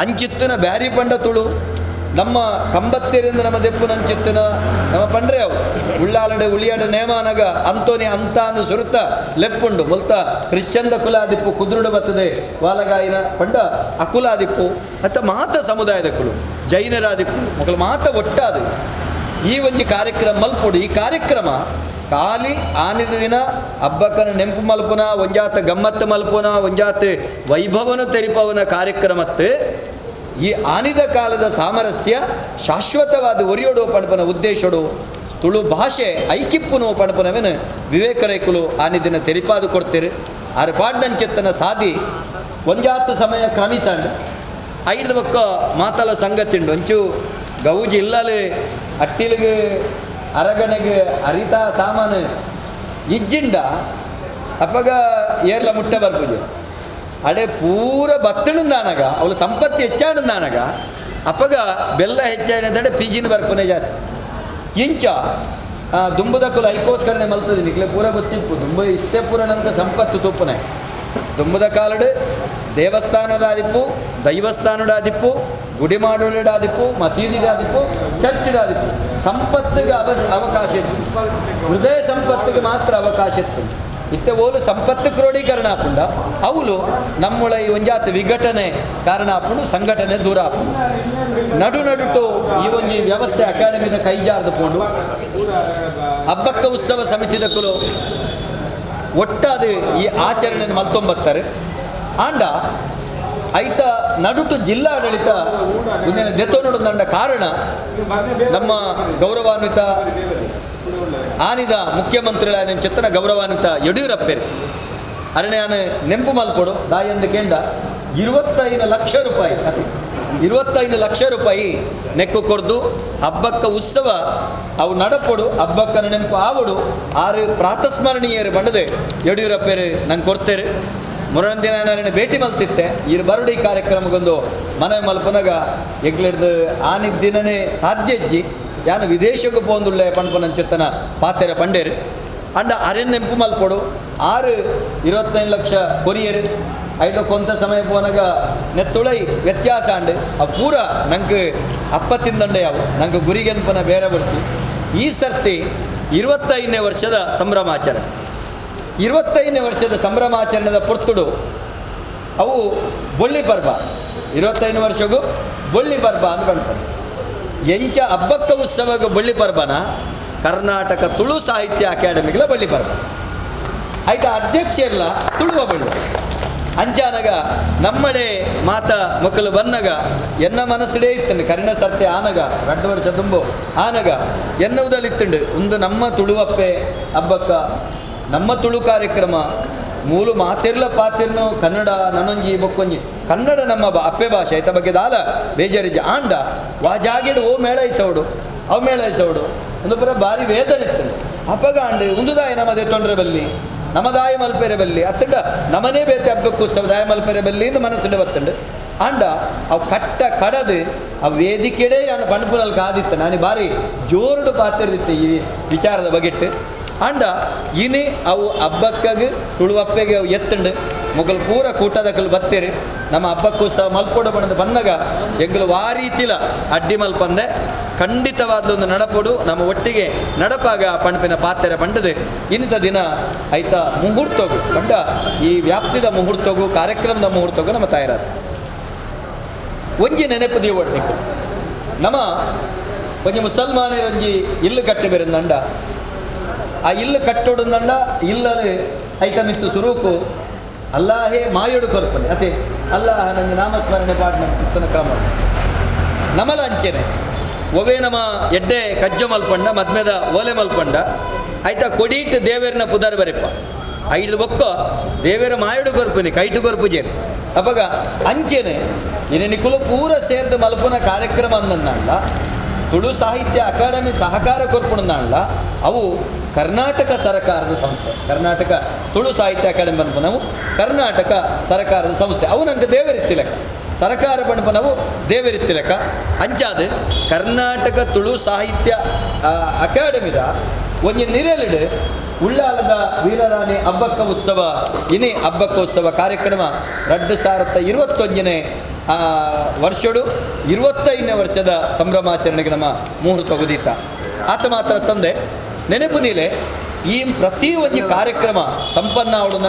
ಅಂಚಿತ್ತನ ಬ್ಯಾರಿ ಪಂಡ ತುಳು ನಮ್ಮ ಕಂಬತ್ತೇರಿಂದ ನಮ್ಮ ದೆಪ್ಪುನಂಚಿತ್ತನ ನಮ್ಮ ಪಂಡ್ರೆ ಅವು ಉಳ್ಳಾಲಡೆ ಉಳಿಯಾಡ ನೇಮಾನಗ ಅಂತೋನಿ ಅಂತಾನು ಸುರುತ ಲೆಪ್ಪುಂಡು ಮುಲ್ತ ಕ್ರಿಶ್ಚಂದ ಕುಲಾದಿಪ್ಪು ಕುದುರುಡು ಬತ್ತದೆ ವಾಲಗಾಯಿನ ಪಂಡ ಅಕುಲಾದಿಪ್ಪು ಅತ್ತ ಮಾತ ಸಮುದಾಯದ ಕುಲು ಜೈನರಾದಿಪ್ಪು ಮಕ್ಕಳು ಮಾತ ಒಟ್ಟಾದು ಈ ಒಂಜಿ ಕಾರ್ಯಕ್ರಮ ಮಲ್ಪುಡು. ಈ ಕಾರ್ಯಕ್ರಮ ಖಾಲಿ ಆನಿದ ದಿನ ಹಬ್ಬಕ್ಕನ ನೆಂಪು ಮಲ್ಪುನ ಒಂಜಾತ ಗಮ್ಮತ್ತು ಮಲ್ಪುನ ಒಂಜಾತ ವೈಭವನ ತೆರಿಪವನ ಕಾರ್ಯಕ್ರಮತ್ತು ಈ ಆನಿದ ಕಾಲದ ಸಾಮರಸ್ಯ ಶಾಶ್ವತವಾದ ಒರಿಯೋಡು ಪಣಪನ ಉದ್ದೇಶಡು ತುಳು ಭಾಷೆ ಐಕಿಪ್ಪುನು ಪಣಪನವೇನು ವಿವೇಕ ರೈಕುಲು ಆನಿದಿನ ತೆರಿಪಾದು ಕೊಡ್ತೀರಿ. ಆರು ಪಾಡ್ನಂಚೆತ್ತನ ಸಾದಿ ಒಂಜಾತ ಸಮಯ ಕ್ರಮಿಸಂಡ್ ಐದು ಬೊಕ್ಕ ಮಾತಲ ಸಂಗತಿಂಡು ಒಂಚು ಗೌಜಿ ಇಲ್ಲಲೆ ಅಟ್ಟಿಲಿಗೆ ಅರಗಣೆಗೆ ಅರಿತ ಸಾಮಾನು ಇಜ್ಜಿಂಡ ಅಪ್ಪಗ ಏರ್ಲ ಮುಟ್ಟೆ ಬರ್ಪುಜೆ ಅಡೆ ಪೂರ ಬತ್ತಣಂದಾನಗ ಅವಳು ಸಂಪತ್ತಿ ಹೆಚ್ಚಾಣಂದಾನಗ ಅಪ್ಪಗ ಬೆಲ್ಲ ಹೆಚ್ಚಾನದಡೆ ಪಿಜಿನ ಬರ್ಪುನೆ ಜಾಸ್ತಿ ಇಂಚ ದುಂಬುದಕ್ಕಲು ಐಕೋಸ್ಕರನೆ ಮಲ್ತದೆ ನಿಕ್ಲೆ ಪೂರ ಗೊತ್ತಿಪ್ಪು ದುಂಬ ಇಷ್ಟೇ ಪೂರ ನಮ್ಗೆ ಸಂಪತ್ತು ತುಪ್ಪನೆ ದುಂಬುದ ಕಾಲಡು ದೇವಸ್ಥಾನದ ಆದಿಪ್ಪು ದೈವಸ್ಥಾನದ ಆದಿಪ್ಪು ಗುಡಿ ಮಾಡೋಳಾದಿಪ್ಪು ಮಸೀದಿಗಾದಿಪ್ಪು ಚರ್ಚ್ಡಾದಿಪ್ಪು ಸಂಪತ್ತಿಗೆ ಅವಕಾಶ ಇತ್ತು ಹೃದಯ ಸಂಪತ್ತಿಗೆ ಮಾತ್ರ ಅವಕಾಶ ಇತ್ತು ಇತ್ತೆ ಓಲು ಸಂಪತ್ತು ಕ್ರೋಢೀಕರಣ ಆಪುಂಡ ಅವಳು ನಮ್ಮೊಳ ಈ ಒಂಜಾತ ವಿಘಟನೆ ಕಾರಣ ಆಪುಂಡು ಸಂಘಟನೆ ದೂರ ಆಪುಂಡು ನಡು ನಡುಟು ಈ ಒಂಜಿ ವ್ಯವಸ್ಥೆ ಅಕಾಡೆಮಿನ ಕೈಜಾರ್ದು ಪೋಂಡು ಹಬ್ಬಕ್ಕ ಉತ್ಸವ ಸಮಿತಿದಕ್ಕಲು ಒಟ್ಟಾದ ಈ ಆಚರಣೆ ಮಲ್ತೊಂಬತ್ತಾರೆ ಆಂಡ ಐತ ನಡುಟು ಜಿಲ್ಲಾಡಳಿತ ಒಂದಿನ ದೆತ್ತೊನುಡು ಕಾರಣ ನಮ್ಮ ಗೌರವಾನ್ವಿತ ಆನಿದ ಮುಖ್ಯಮಂತ್ರಿಗಳ ಚೆತ್ತನ ಗೌರವಾನ್ವಿತ ಯಡಿಯೂರಪ್ಪೇರು ಅರಣ್ಯಾನ ನೆಂಪು ಮಲ್ಪೊಡು ದಾಯಂದು ಕೇಂಡ 25 ಲಕ್ಷ ರೂಪಾಯಿ ಅತಿ 25 ಲಕ್ಷ ರೂಪಾಯಿ ನೆಕ್ಕು ಕೊಡ್ದು ಹಬ್ಬಕ್ಕ ಉತ್ಸವ ಅವು ನಡಪೊಡು ಹಬ್ಬಕ್ಕನ ನೆಂಪು ಆವಡು ಆರು ಪ್ರಾತಸ್ಮರಣೀಯರು ಬಂಡದೆ ಯಡಿಯೂರಪ್ಪೇರು ನಂಗೆ ಕೊಡ್ತೇರು ಮುರಳಂದಿನ ನಾನು ಭೇಟಿ ಮಲ್ತಿತ್ತೆ ಇರು ಬರುಡಿ ಕಾರ್ಯಕ್ರಮಕ್ಕೊಂದು ಮನೆ ಮಲ್ಪನಗ ಎಗ್ಲಿಡ್ದು ಆನಿದ್ದ ದಿನನೇ ಸಾಧ್ಯ ಇಜ್ಜಿ ಯಾನು ವಿದೇಶಕ್ಕೆ ಪೋಂದುಳ್ಳೆ ಪಣ್ಪನಂಚೆತ್ತನ ಪಾತೆರ ಪಂಡೇರು ಅಂಡ ಅರೆನ್ ನೆಂಪು ಮಲ್ಪೊಡು 6 25 ಲಕ್ಷ ಕೊರಿಯರು ಐಟೋ ಕೊಂತ ಸಮಯ ಪೋನಗ ನೆತ್ತುಳೈ ವ್ಯತ್ಯಾಸ ಅಂಡು ಅವು ಪೂರ ನಂಗೆ ಅಪ್ಪ ತಿಂದಂಡೆ ಅವು ನಂಗೆ ಗುರಿಗೆನ್ಪನ ಬೇರೆ ಬರ್ತಿ ಈ ಸರ್ತಿ 25ನೇ ವರ್ಷದ ಸಂಭ್ರಮಾಚರಣೆ 25ನೇ ವರ್ಷದ ಸಂಭ್ರಮಾಚರಣೆದ ಪೊರ್ತುಡು ಅವು ಬೊಳ್ಳಿ ಪರ್ವ 25 ವರ್ಷಗೂ ಬೊಳ್ಳಿ ಪರ್ವ ಅಂತ ಬಣ್ತಾರೆ ಎಂಚ ಹಬ್ಬಕ್ಕ ಉತ್ಸವಕ್ಕೆ ಬಳ್ಳಿ ಪರ್ವನ ಕರ್ನಾಟಕ ತುಳು ಸಾಹಿತ್ಯ ಅಕಾಡೆಮಿಗಳ ಬಳ್ಳಿ ಪರ್ವ ಆಯ್ತಾ ಅಧ್ಯಕ್ಷ ಇರಲ್ಲ ತುಳುವ ಬಳ್ಳಿ ಅಂಚಾನಗ ನಮ್ಮಡೆ ಮಾತ ಮಕ್ಕಳು ಬನ್ನಗ ಎನ್ನ ಮನಸ್ಸುಡೇ ಇತ್ತಂಡು ಕರಿಣ ಸರ್ತೆ ಆನಗ 2 ವರ್ಷ ತುಂಬು ಆನಗ ಎನ್ನುವುದಲ್ಲಿ ಇತ್ತಂಡು ಒಂದು ನಮ್ಮ ತುಳುವಪ್ಪೆ ಹಬ್ಬಕ್ಕ ನಮ್ಮ ತುಳು ಕಾರ್ಯಕ್ರಮ ಮೂಲು ಮಾತಿರ್ಲ ಪಾತಿರ್ನು ಕನ್ನಡ ನನೊಂಜಿ ಬೊಕ್ಕೊಂಜಿ ಕನ್ನಡ ನಮ್ಮ ಅಪ್ಪೆ ಭಾಷೆ ಆಯ್ತ ಬಗ್ಗೆ ದಾಲ ಬೇಜಾರಿಜ ಆಂಡ ವಾ ಜಾಗೆಡು ಓ ಮೇಳೈಸವಡು ಅವು ಮೇಳೈಸವಡು ಒಂದು ಪುರ ಭಾರಿ ವೇದನೆ ಇತ್ತು ಅಪ್ಪಗ ಆಂಡು ಉಂದುದಾಯ ನಮ್ಮದೇ ತೊಂದರೆ ಬಲ್ಲಿ ನಮದಾಯ ಮಲ್ಪೆರೆ ಬಲ್ಲಿ ಅತ್ತಂಡ ನಮನೇ ಬೇತೆ ಹಬ್ಬಕ್ಕೂ ದಾಯ ಮಲ್ಪೆರೆ ಬಲ್ಲಿ ಎಂದು ಮನಸ್ಸುಡೆ ಬತ್ತಂಡು ಆಂಡ ಅವು ಕಟ್ಟ ಕಡದು ಆ ವೇದಿಕೆಡೆ ನಾನು ಬಣ್ಪುನಲ್ಲಿ ಕಾದಿತ್ತು ನಾನು ಭಾರಿ ಜೋರುಡು ಪಾತಿರ್ದಿತ್ತು ಈ ವಿಚಾರದ ಬಗೆಟ್ಟು ಆಂಡ ಇನಿ ಅವು ಹಬ್ಬಕ್ಕಾಗ ತುಳುವಪ್ಪೆಗೆ ಅವು ಎತ್ತಂಡು ಮೊಗಲು ಪೂರ ಕೂಟದಕಲು ಬತ್ತೀರಿ ನಮ್ಮ ಹಬ್ಬಕ್ಕೂ ಸಹ ಮಲ್ಪೊಡು ಬಣ್ಣದ ಬನ್ನಗ ಎಂಗಳು ವಾರೀತಿಲ ಅಡ್ಡಿ ಮಲ್ಪಂದೆ ಖಂಡಿತವಾದ ಒಂದು ನಡಪೊಡು ನಮ್ಮ ಒಟ್ಟಿಗೆ ನಡಪಾಗ ಪಣಪಿನ ಪಾತೆರ ಬಂಡದು ಇನ್ನಿತ ದಿನ ಐತ ಮುಹೂರ್ತೋಗು ಬಂಡ ಈ ವ್ಯಾಪ್ತಿದ ಮುಹೂರ್ತೋಗು ಕಾರ್ಯಕ್ರಮದ ಮುಹೂರ್ತೋಗು ನಮ್ಮ ತಯಾರಾದ ಒಂಜಿ ನೆನಪು ದೀವೊಡ್ನಿಕ್ಕು ನಮ್ಮ ಒಂಜಿ ಮುಸಲ್ಮಾನರೊಂಜಿ ಇಲ್ಲು ಕಟ್ಟಿ ಬೆರಂದಂಡ ಆ ಇಲ್ಲು ಕಟ್ಟೋಡಂದಂಡ ಇಲ್ಲಲ್ಲಿ ಐತಮಿತ್ತು ಸುರೂಕು ಅಲ್ಲಾಹೇ ಮಾಯೋಡು ಕೊರ್ಪನೆ ಅದೇ ಅಲ್ಲಾಹ ನಂಗೆ ನಾಮಸ್ಮರಣೆ ಪಾಡ್ ನನ್ನ ಚಿತ್ತನ ಕ್ರಮ ನಮಲ ಅಂಚೆನೆ ಒವೇ ನಮ್ಮ ಎಡ್ಡೆ ಕಜ್ಜ ಮಲ್ಪಂಡ ಮದ್ಮೆದ ಓಲೆ ಮಲ್ಪಂಡ ಆಯ್ತಾ ಕೊಡೀಟ್ ದೇವೇರ್ನ ಪುದರ್ ಬರೆಪ್ಪ ಐದು ಬೊಕ್ಕ ದೇವೇರ ಮಾಯೋಡು ಕೊರ್ಪನೆ ಕೈಟು ಕೊರ್ಪುಜೇರು ಅಪಗ ಅಂಚೆನೆ ಇನ್ನು ನಿಕುಲು ಪೂರ ಸೇರ್ದು ಮಲ್ಪುನ ಕಾರ್ಯಕ್ರಮ ಅಂದನ್ನಲ್ಲ ತುಳು ಸಾಹಿತ್ಯ ಅಕಾಡೆಮಿ ಸಹಕಾರ ಕೊರ್ಪುಣಂದಾಣಲ್ಲ ಅವು ಕರ್ನಾಟಕ ಸರ್ಕಾರದ ಸಂಸ್ಥೆ ಕರ್ನಾಟಕ ತುಳು ಸಾಹಿತ್ಯ ಅಕಾಡೆಮಿ ಪನ್ಪನವು ಕರ್ನಾಟಕ ಸರ್ಕಾರದ ಸಂಸ್ಥೆ ಅವು ನಂಗೆ ದೇವರಿತ್ತಿಲಕ ಸರ್ಕಾರ ಪನ್ಪನವು ದೇವರಿತ್ತಿಲಕ ಅಂಚಾದ ಕರ್ನಾಟಕ ತುಳು ಸಾಹಿತ್ಯ ಅಕಾಡೆಮಿದ ಒಂಜಿ ನಿರೆಲಿಡು ಉಳ್ಳಾಲದ ವೀರರಾಣಿ ಹಬ್ಬಕ್ಕ ಉತ್ಸವ ಇನಿ ಹಬ್ಬಕ್ಕ ಉತ್ಸವ ಕಾರ್ಯಕ್ರಮ 2021ನೇ ವರ್ಷಡು 25ನೇ ವರ್ಷದ ಸಂಭ್ರಮಾಚರಣೆಗೆ ನಮ್ಮ ಮುಹೂರ್ತ ಉದಿತ ಆತ ಮಾತ್ರ ತಂದೆ ನೆನಪು ನೀಲೆ ಈ ಪ್ರತಿ ಒಂದು ಕಾರ್ಯಕ್ರಮ ಸಂಪನ್ನ ಅವಡು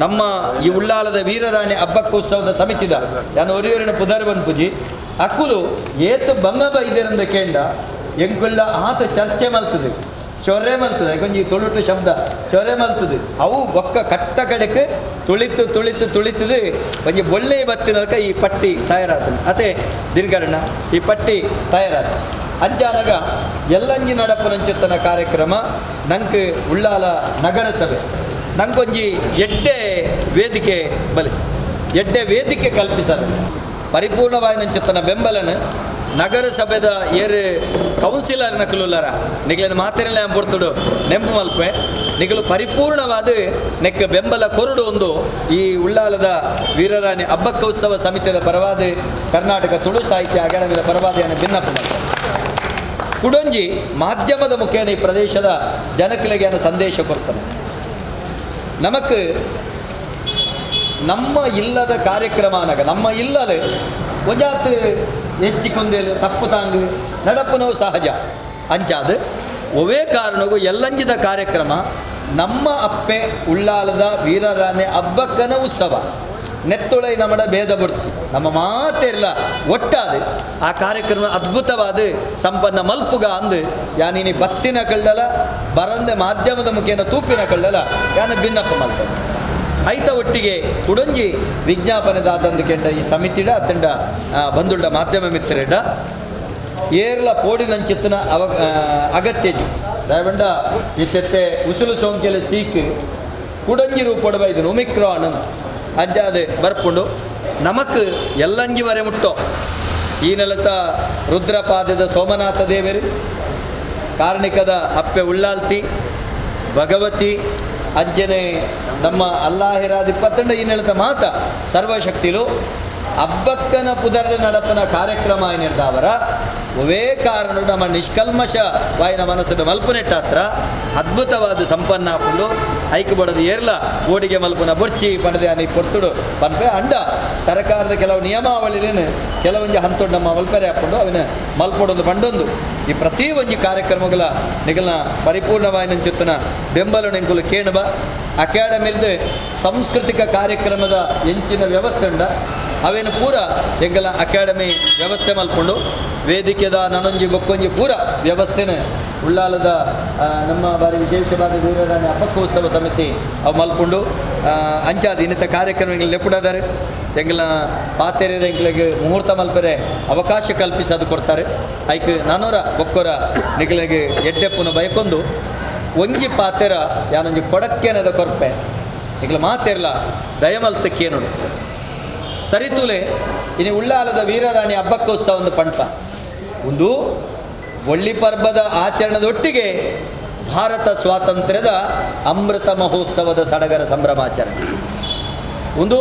ನಮ್ಮ ಈ ಉಳ್ಳಾಲದ ವೀರರಾಣಿ ಹಬ್ಬಕ್ಕ ಉತ್ಸವದ ಸಮಿತಿದ ಯಾನು ಒರಿಯೂರಿನ ಪುದರ್ವನ್ ಪೂಜಿ ಅಕ್ಕುಲು ಏತು ಬಂಗಬ ಇದರಿಂದ ಕೇಂಡ ಎಂಕುಳ್ಳ ಆತ ಚರ್ಚೆ ಮಲ್ತದೆ ಚೊರೆ ಮಲ್ತದೆ ಕೊಂಚ ತುಳುಟು ಶಬ್ದ ಚೊರೆ ಮಲ್ತದೆ ಅವು ಬೊಕ್ಕ ಕಟ್ಟ ಕಡೆಕ್ ತುಳಿತು ತುಳಿತು ತುಳಿತದೆ ಒಂಜಿ ಬೊಳ್ಳೆ ಬತ್ತಿನಲ್ಕ ಈ ಪಟ್ಟಿ ತಯಾರಾತದೆ ಅದೇ ದಿನಕರಣ್ಣ ಈ ಪಟ್ಟಿ ತಯಾರಾತ ಅಂಚಾನಗ ಎಲ್ಲಂಜಿ ನಡಪುನಂಚುತ್ತನ ಕಾರ್ಯಕ್ರಮ ನಂಗೆ ಉಳ್ಳಾಲ ನಗರಸಭೆ ನಂಗೊಂಜಿ ಎಡ್ಡೆ ವೇದಿಕೆ ಬಲೆ ಎಡ್ಡೆ ವೇದಿಕೆ ಕಲ್ಪಿಸದು ಪರಿಪೂರ್ಣವಾಯಿನಂಚುತ್ತನ ಬೆಂಬಲನ ನಗರಸಭೆದ ಏರು ಕೌನ್ಸಿಲರ್ ನಕಲುಲ್ಲರ ನಿಗಲಿನ ಮಾತಿರಲ್ಲ ಪೊರ್ತುಡು ನೆಂಪು ಮಲ್ಪೆ ನಿಗಲು ಪರಿಪೂರ್ಣವಾದ ನೆಕ್ ಬೆಂಬಲ ಕೊರಡು ಒಂದು ಈ ಉಳ್ಳಾಲದ ವೀರರಾಣಿ ಹಬ್ಬಕ್ಕ ಉತ್ಸವ ಸಮಿತಿಯ ಪರವಾದ ಕರ್ನಾಟಕ ತುಳು ಸಾಹಿತ್ಯ ಅಕಾಡೆಮಿಯ ಪರವಾದ ಭಿನ್ನಪ್ಪ ಮಲ್ಪೆ. ಕುಡೊಂಜಿ ಮಾಧ್ಯಮದ ಮುಖೇನ ಈ ಪ್ರದೇಶದ ಜನಕಲಿಗೆ ಸಂದೇಶ ಕೊಡ್ತಾನೆ. ನಮಕ್ ನಮ್ಮ ಇಲ್ಲದ ಕಾರ್ಯಕ್ರಮ ಅನಗ ನಮ್ಮ ಇಲ್ಲದೆ ಒಂಜಾತ್ ಹೆಚ್ಚಿಕೊಂದೇಲು ತಪ್ಪು ತಾಂಗು ನಡಪುನವು ಸಹಜ. ಅಂಚಾದ ಒವೇ ಕಾರಣಕ್ಕೂ ಎಲ್ಲಂಜಿದ ಕಾರ್ಯಕ್ರಮ ನಮ್ಮ ಅಪ್ಪೆ ಉಳ್ಳಾಲದ ವೀರರಾಣಿ ಹಬ್ಬಕ್ಕನ ಉತ್ಸವ ನೆತ್ತೊಳೈ ನಮ್ಮಡ ಭೇದ ಬುಡ್ಚಿ ನಮ್ಮ ಮಾತೆಲ್ಲ ಒಟ್ಟಾದ ಆ ಕಾರ್ಯಕ್ರಮ ಅದ್ಭುತವಾದ ಸಂಪನ್ನ ಮಲ್ಪುಗ ಅಂದು ಯಾನಿನಿ ಬತ್ತಿನ ಕಳ್ಳಲ ಬರಂದೆ ಮಾಧ್ಯಮದ ಮುಖೇನ ತೂಪಿನ ಕಳ್ಳಲ ಯಾನ ಭಿನ್ನಪ್ಪ ಮಲ್ತದೆ. ಐತ ಒಟ್ಟಿಗೆ ಕುಡೊಂಜಿ ವಿಜ್ಞಾಪನೆದಾದಂದು ಕೆಂಡ ಈ ಸಮಿತಿಡ ಅತ್ತಂಡ ಬಂದುಳ್ಳ ಮಾಧ್ಯಮ ಮಿತ್ರಡ ಏರ್ಲ ಪೋಡಿನಂಚಿತ್ತನ ಅವ ಅಗತ್ಯ ದಯಬಂಡ ಇತ್ತೆತ್ತೆ ಉಸುಲು ಸೋಂಕೆಲ ಸೀಕ್ ಕುಡಂಜಿ ರೂಪೊಡ ಬೈದನು ಒಮಿಕ್ರಾನ್ ಅಂಜಾದೆ ಬರ್ಪುಂಡು ನಮಕ್ ಎಲ್ಲಂಜಿ ವರೆ ಮುಟ್ಟೋ ಈ ನೆಲತ ರುದ್ರಪಾದದ ಸೋಮನಾಥ ದೇವರು ಕಾರ್ಣಿಕದ ಅಪ್ಪೆ ಉಳ್ಳಾಲ್ತಿ ಭಗವತಿ ಅಂಜನೆ ನಮ್ಮ ಅಲ್ಲಾಹಿರಾದಿಪ್ಪತ್ತಂಡ ಈ ನೆಲತ ಮಾತ ಸರ್ವಶಕ್ತಿಲು ಹಬ್ಬಕ್ಕನ ಪುದರ ನಡಪನ ಕಾರ್ಯಕ್ರಮ ಏನಿರ್ತಾವರ ಒವೇ ಕಾರಣ ನಮ್ಮ ನಿಷ್ಕಲ್ಮಶ ವಾಯಿನ ಮನಸ್ಸಿನ ಮಲ್ಪನೆಟ್ಟಾತ್ರ ಅದ್ಭುತವಾದ ಸಂಪನ್ನ ಹಾಕೊಂಡು ಐಕು ಬಡದು ಏರ್ಲ ಓಡಿಗೆ ಮಲ್ಪನ ಬೊರ್ಚಿ ಪಣದೆ ಅನಿ ಪೊರ್ತುಡು ಪನ್ಪೆ ಅಂಡ ಸರ್ಕಾರದ ಕೆಲವು ನಿಯಮಾವಳಿಲೇನು ಕೆಲವೊಂಜಿ ಹಂತೊಡು ನಮ್ಮ ಮಲ್ಪೆರೆ ಹಾಕೊಂಡು ಅವನ ಮಲ್ಪೊಡೊಂದು ಪಂಡೊಂದು ಈ ಪ್ರತಿ ಒಂಜಿ ಕಾರ್ಯಕ್ರಮಗಳ ನಿಗಲ್ನ ಪರಿಪೂರ್ಣವಾಯಿನಂಚುತ್ತನ ಬೆಂಬಲ ನೆಂಕುಲು ಕೇಣಬ ಅಕಾಡೆಮಿರ್ದು ಸಾಂಸ್ಕೃತಿಕ ಕಾರ್ಯಕ್ರಮದ ಎಂಚಿನ ವ್ಯವಸ್ಥೆ ಉಂಡ ಅವೇನು ಪೂರ ಎಂಗಲ ಅಕಾಡೆಮಿ ವ್ಯವಸ್ಥೆ ಮಲ್ಕೊಂಡು ವೇದಿಕೆದ ನನೊಂಜಿ ಬೊಕ್ಕೊಂಜಿ ಪೂರ ವ್ಯವಸ್ಥೆನ ಉಳ್ಳಾಲದ ನಮ್ಮ ಬಾರಿ ವಿಶೇಷವಾದ ವೀರರಾಣಿ ಹಬ್ಬಕ್ಕೋತ್ಸವ ಸಮಿತಿ ಅವು ಮಲ್ಪುಂಡು ಅಂಚಾದ ಇನ್ನಿತ ಕಾರ್ಯಕ್ರಮಗಳು ಲೆಪ್ಪುಡಾದಾರೆ ಎಂಗಲ ಪಾತೆರೆ ಎಂಕ್ಲೆಗ್ ಮುಹೂರ್ತ ಮಲ್ಪೆರೆ ಅವಕಾಶ ಕಲ್ಪಿಸೋದು ಕೊಡ್ತಾರೆ. ಐಕ್ ನಾನೂರ ಬೊಕ್ಕೊರ ನಿಗಲಿಗೆ ಎಡ್ಡೆಪ್ಪುನ ಬಯಕೊಂದು ಒಂಜಿ ಪಾತೆರ ಯಾನೊಂಜಿ ಕೊಡಕ್ಕೆನದ ಕೊರ್ಪೆ ನಿಗಲ ಮಾತೆರ್ಲ ದಯಮಲ್ತಕ್ಕೇನುಡು ಸರಿತುಲೆ ಇನಿ ಉಳ್ಳಾಲದ ವೀರರಾಣಿ ಹಬ್ಬಕ್ಕೋತ್ಸವ ಒಂದು ಪಂಪ ಒಂದು ಒಳ್ಳಿ ಪರ್ಬದ ಆಚರಣೆದೊಟ್ಟಿಗೆ ಭಾರತ ಸ್ವಾತಂತ್ರ್ಯದ ಅಮೃತ ಮಹೋತ್ಸವದ ಸಡಗರ ಸಂಭ್ರಮಾಚರಣೆ. ಒಂದು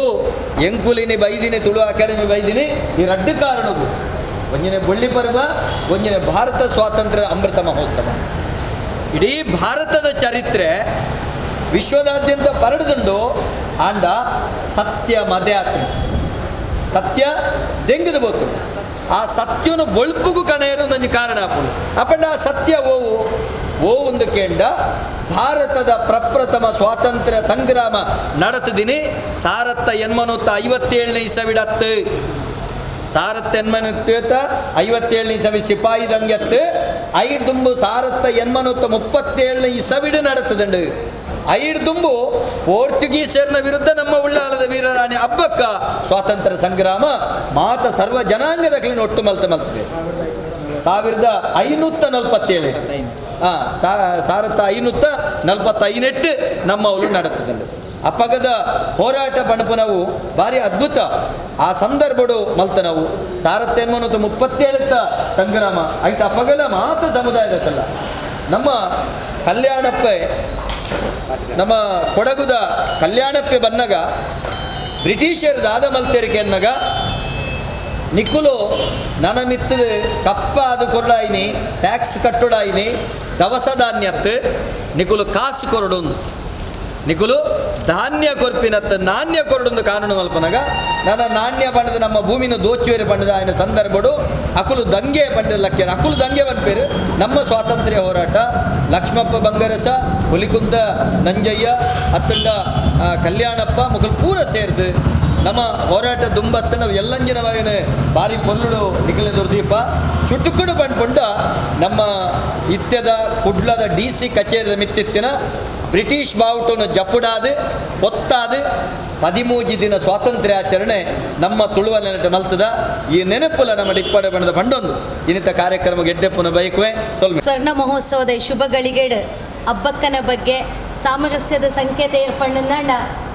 ಎಂಕುಲಿನಿ ಬೈದಿನಿ ತುಳು ಅಕಾಡೆಮಿ ಬೈದಿನಿ ಈ ರಡ್ಡು ಕಾರಣವು ಒಂಜಿನ ಬೊಳ್ಳಿ ಪರ್ಬ ಒಂಜಿನ ಭಾರತ ಸ್ವಾತಂತ್ರ್ಯದ ಅಮೃತ ಮಹೋತ್ಸವ. ಇಡೀ ಭಾರತದ ಚರಿತ್ರೆ ವಿಶ್ವದಾದ್ಯಂತ ಪರಡುದುಂಡು ಆಂಡ ಸತ್ಯ ಮದೆ ಆತು ಸತ್ಯ ದೆಂಗದ ಬೋತು ಆ ಸತ್ಯನು ಬೊಳ್ಪುಗು ಕಣೆಯರು ಒಂದೊಂದು ಕಾರಣ ಆಪುಂಡು ಅಪ್ಪಂಡ ಆ ಸತ್ಯ ಓವು ಓ ಒಂದು ಕೇಂಡ ಭಾರತದ ಪ್ರಪ್ರಥಮ ಸ್ವಾತಂತ್ರ್ಯ ಸಂಗ್ರಾಮ ನಡೆತದಿನಿ 1857ನೇ ಇಸವಿಡತ್ತು 1857ನೇ ಇಸವಿ ಸಿಪಾಯಿ ದಂಗೆತ್ತು ಐದುಂಬು 1837ನೇ ಇಸವಿಡು ನಡೆತದಂಡು ಐದುಂಬು ಪೋರ್ಚುಗೀಸರ್ನ ವಿರುದ್ಧ ನಮ್ಮ ಉಳ್ಳಾಲದ ವೀರರಾಣಿ ಹಬ್ಬಕ್ಕ ಸ್ವಾತಂತ್ರ್ಯ ಸಂಗ್ರಾಮ ಮಾತ ಸರ್ವ ಜನಾಂಗದ ಕ್ಲೀನ್ ಒಟ್ಟು ಮಲ್ತ ಮಲ್ತದೆ 1547 1545 ನಮ್ಮ ಅವಳು ನಡೆತದಂಡು ಅಪ್ಪಗದ ಹೋರಾಟ ಪಣಪು ನಾವು ಭಾರಿ ಅದ್ಭುತ ಆ ಸಂದರ್ಭಡು ಮಲ್ತ ನಾವು 1837 ಸಂಗ್ರಾಮ ಆಯ್ತು ಅಪ್ಪಗಲ ಮಾತ ಸಮುದಾಯದಕ್ಕಲ್ಲ ನಮ್ಮ ಕಲ್ಯಾಣಪ್ಪೆ ನಮ್ಮ ಕೊಡಗುದ ಕಲ್ಯಾಣಪ್ಪೆ ಬನ್ನಗ ಬ್ರಿಟಿಷರು ದಾದ ಮಲ್ತೇರಿಕೆ ಅನ್ನಗ ನಿಕ್ಕುಲು ನನ ಮಿತ್ತದ ಕಪ್ಪ ಅದು ಕೊರಡಾಯಿನಿ ಟ್ಯಾಕ್ಸ್ ಕಟ್ಟುಡಾಯಿನಿ ದವಸ ಧಾನ್ಯತ್ತು ನಿಕುಲು ಕಾಸು ಕೊರಡು ನಿಕುಲು ಧಾನ್ಯ ಕೊರ್ಪಿನತ್ತ ನಾಣ್ಯ ಕೊರಡೊಂದು ಕಾನೂನು ಮಲ್ಪನಗ ನನ್ನ ನಾಣ್ಯ ಬಣ್ಣದ ನಮ್ಮ ಭೂಮಿನ ದೋಚುವೇರು ಬಣ್ಣದ ఆయన ಸಂದರ್ಭಡು ಅಕುಲು ದಂಗೆ ಬಂಡ ಲಕ್ಕೇರು ಅಕುಲು ದಂಗೆ ಬಂಪೇರು ನಮ್ಮ ಸ್ವಾತಂತ್ರ್ಯ ಹೋರಾಟ ಲಕ್ಷ್ಮಪ್ಪ ಬಂಗರಸ ಹುಲಿಕುಂದ ನಂಜಯ್ಯ ಅತ್ತಂಡ ಕಲ್ಯಾಣಪ್ಪ ಮುಗಲ್ ಪೂರ ಸೇರ್ದು ನಮ್ಮ ಹೋರಾಟ ದುಂಬತ್ತನ ಎಲ್ಲಂಜಿನ ಮಗನ ಬಾರಿ ಪೊಲ್ಲುಡು ನಿಖಿಲ ದುರ್ದೀಪ ಚುಟುಕುಡು ಬಂಡ್ಕೊಂಡ ನಮ್ಮ ಇತ್ಯದ ಕುಡ್ಲದ ಡಿ ಸಿ ಕಚೇರಿದ ಮಿತ್ತಿತ್ತಿನ ಬ್ರಿಟಿಷ್ ಬಾವುಟನ್ನು ಜಪುಡಾದು ಒತ್ತಾದು 13 ದಿನ ಸ್ವಾತಂತ್ರ್ಯ ಆಚರಣೆ ನಮ್ಮ ತುಳುವ ನೆಲದ ಮಲ್ತದ ಈ ನೆನಪುಲ ನಮ್ಮ ಡಿಪ್ಪಡೆ ಬಣ್ಣದ ಬಂಡೊಂದು ಇನ್ನಿತ ಕಾರ್ಯಕ್ರಮ ಗೆಡ್ಡೆಪ್ಪುನ ಬೈಕುವೆ ಸೊಲ್ಮೆ. ಸ್ವರ್ಣ ಮಹೋತ್ಸವದ ಶುಭ ಗಳಿಗೆಡು ಹಬ್ಬಕ್ಕನ ಬಗ್ಗೆ ಸಾಮರಸ್ಯದ ಸಂಕೇತ ಏರ್ಪಣ್ಣಂದಾಂಡ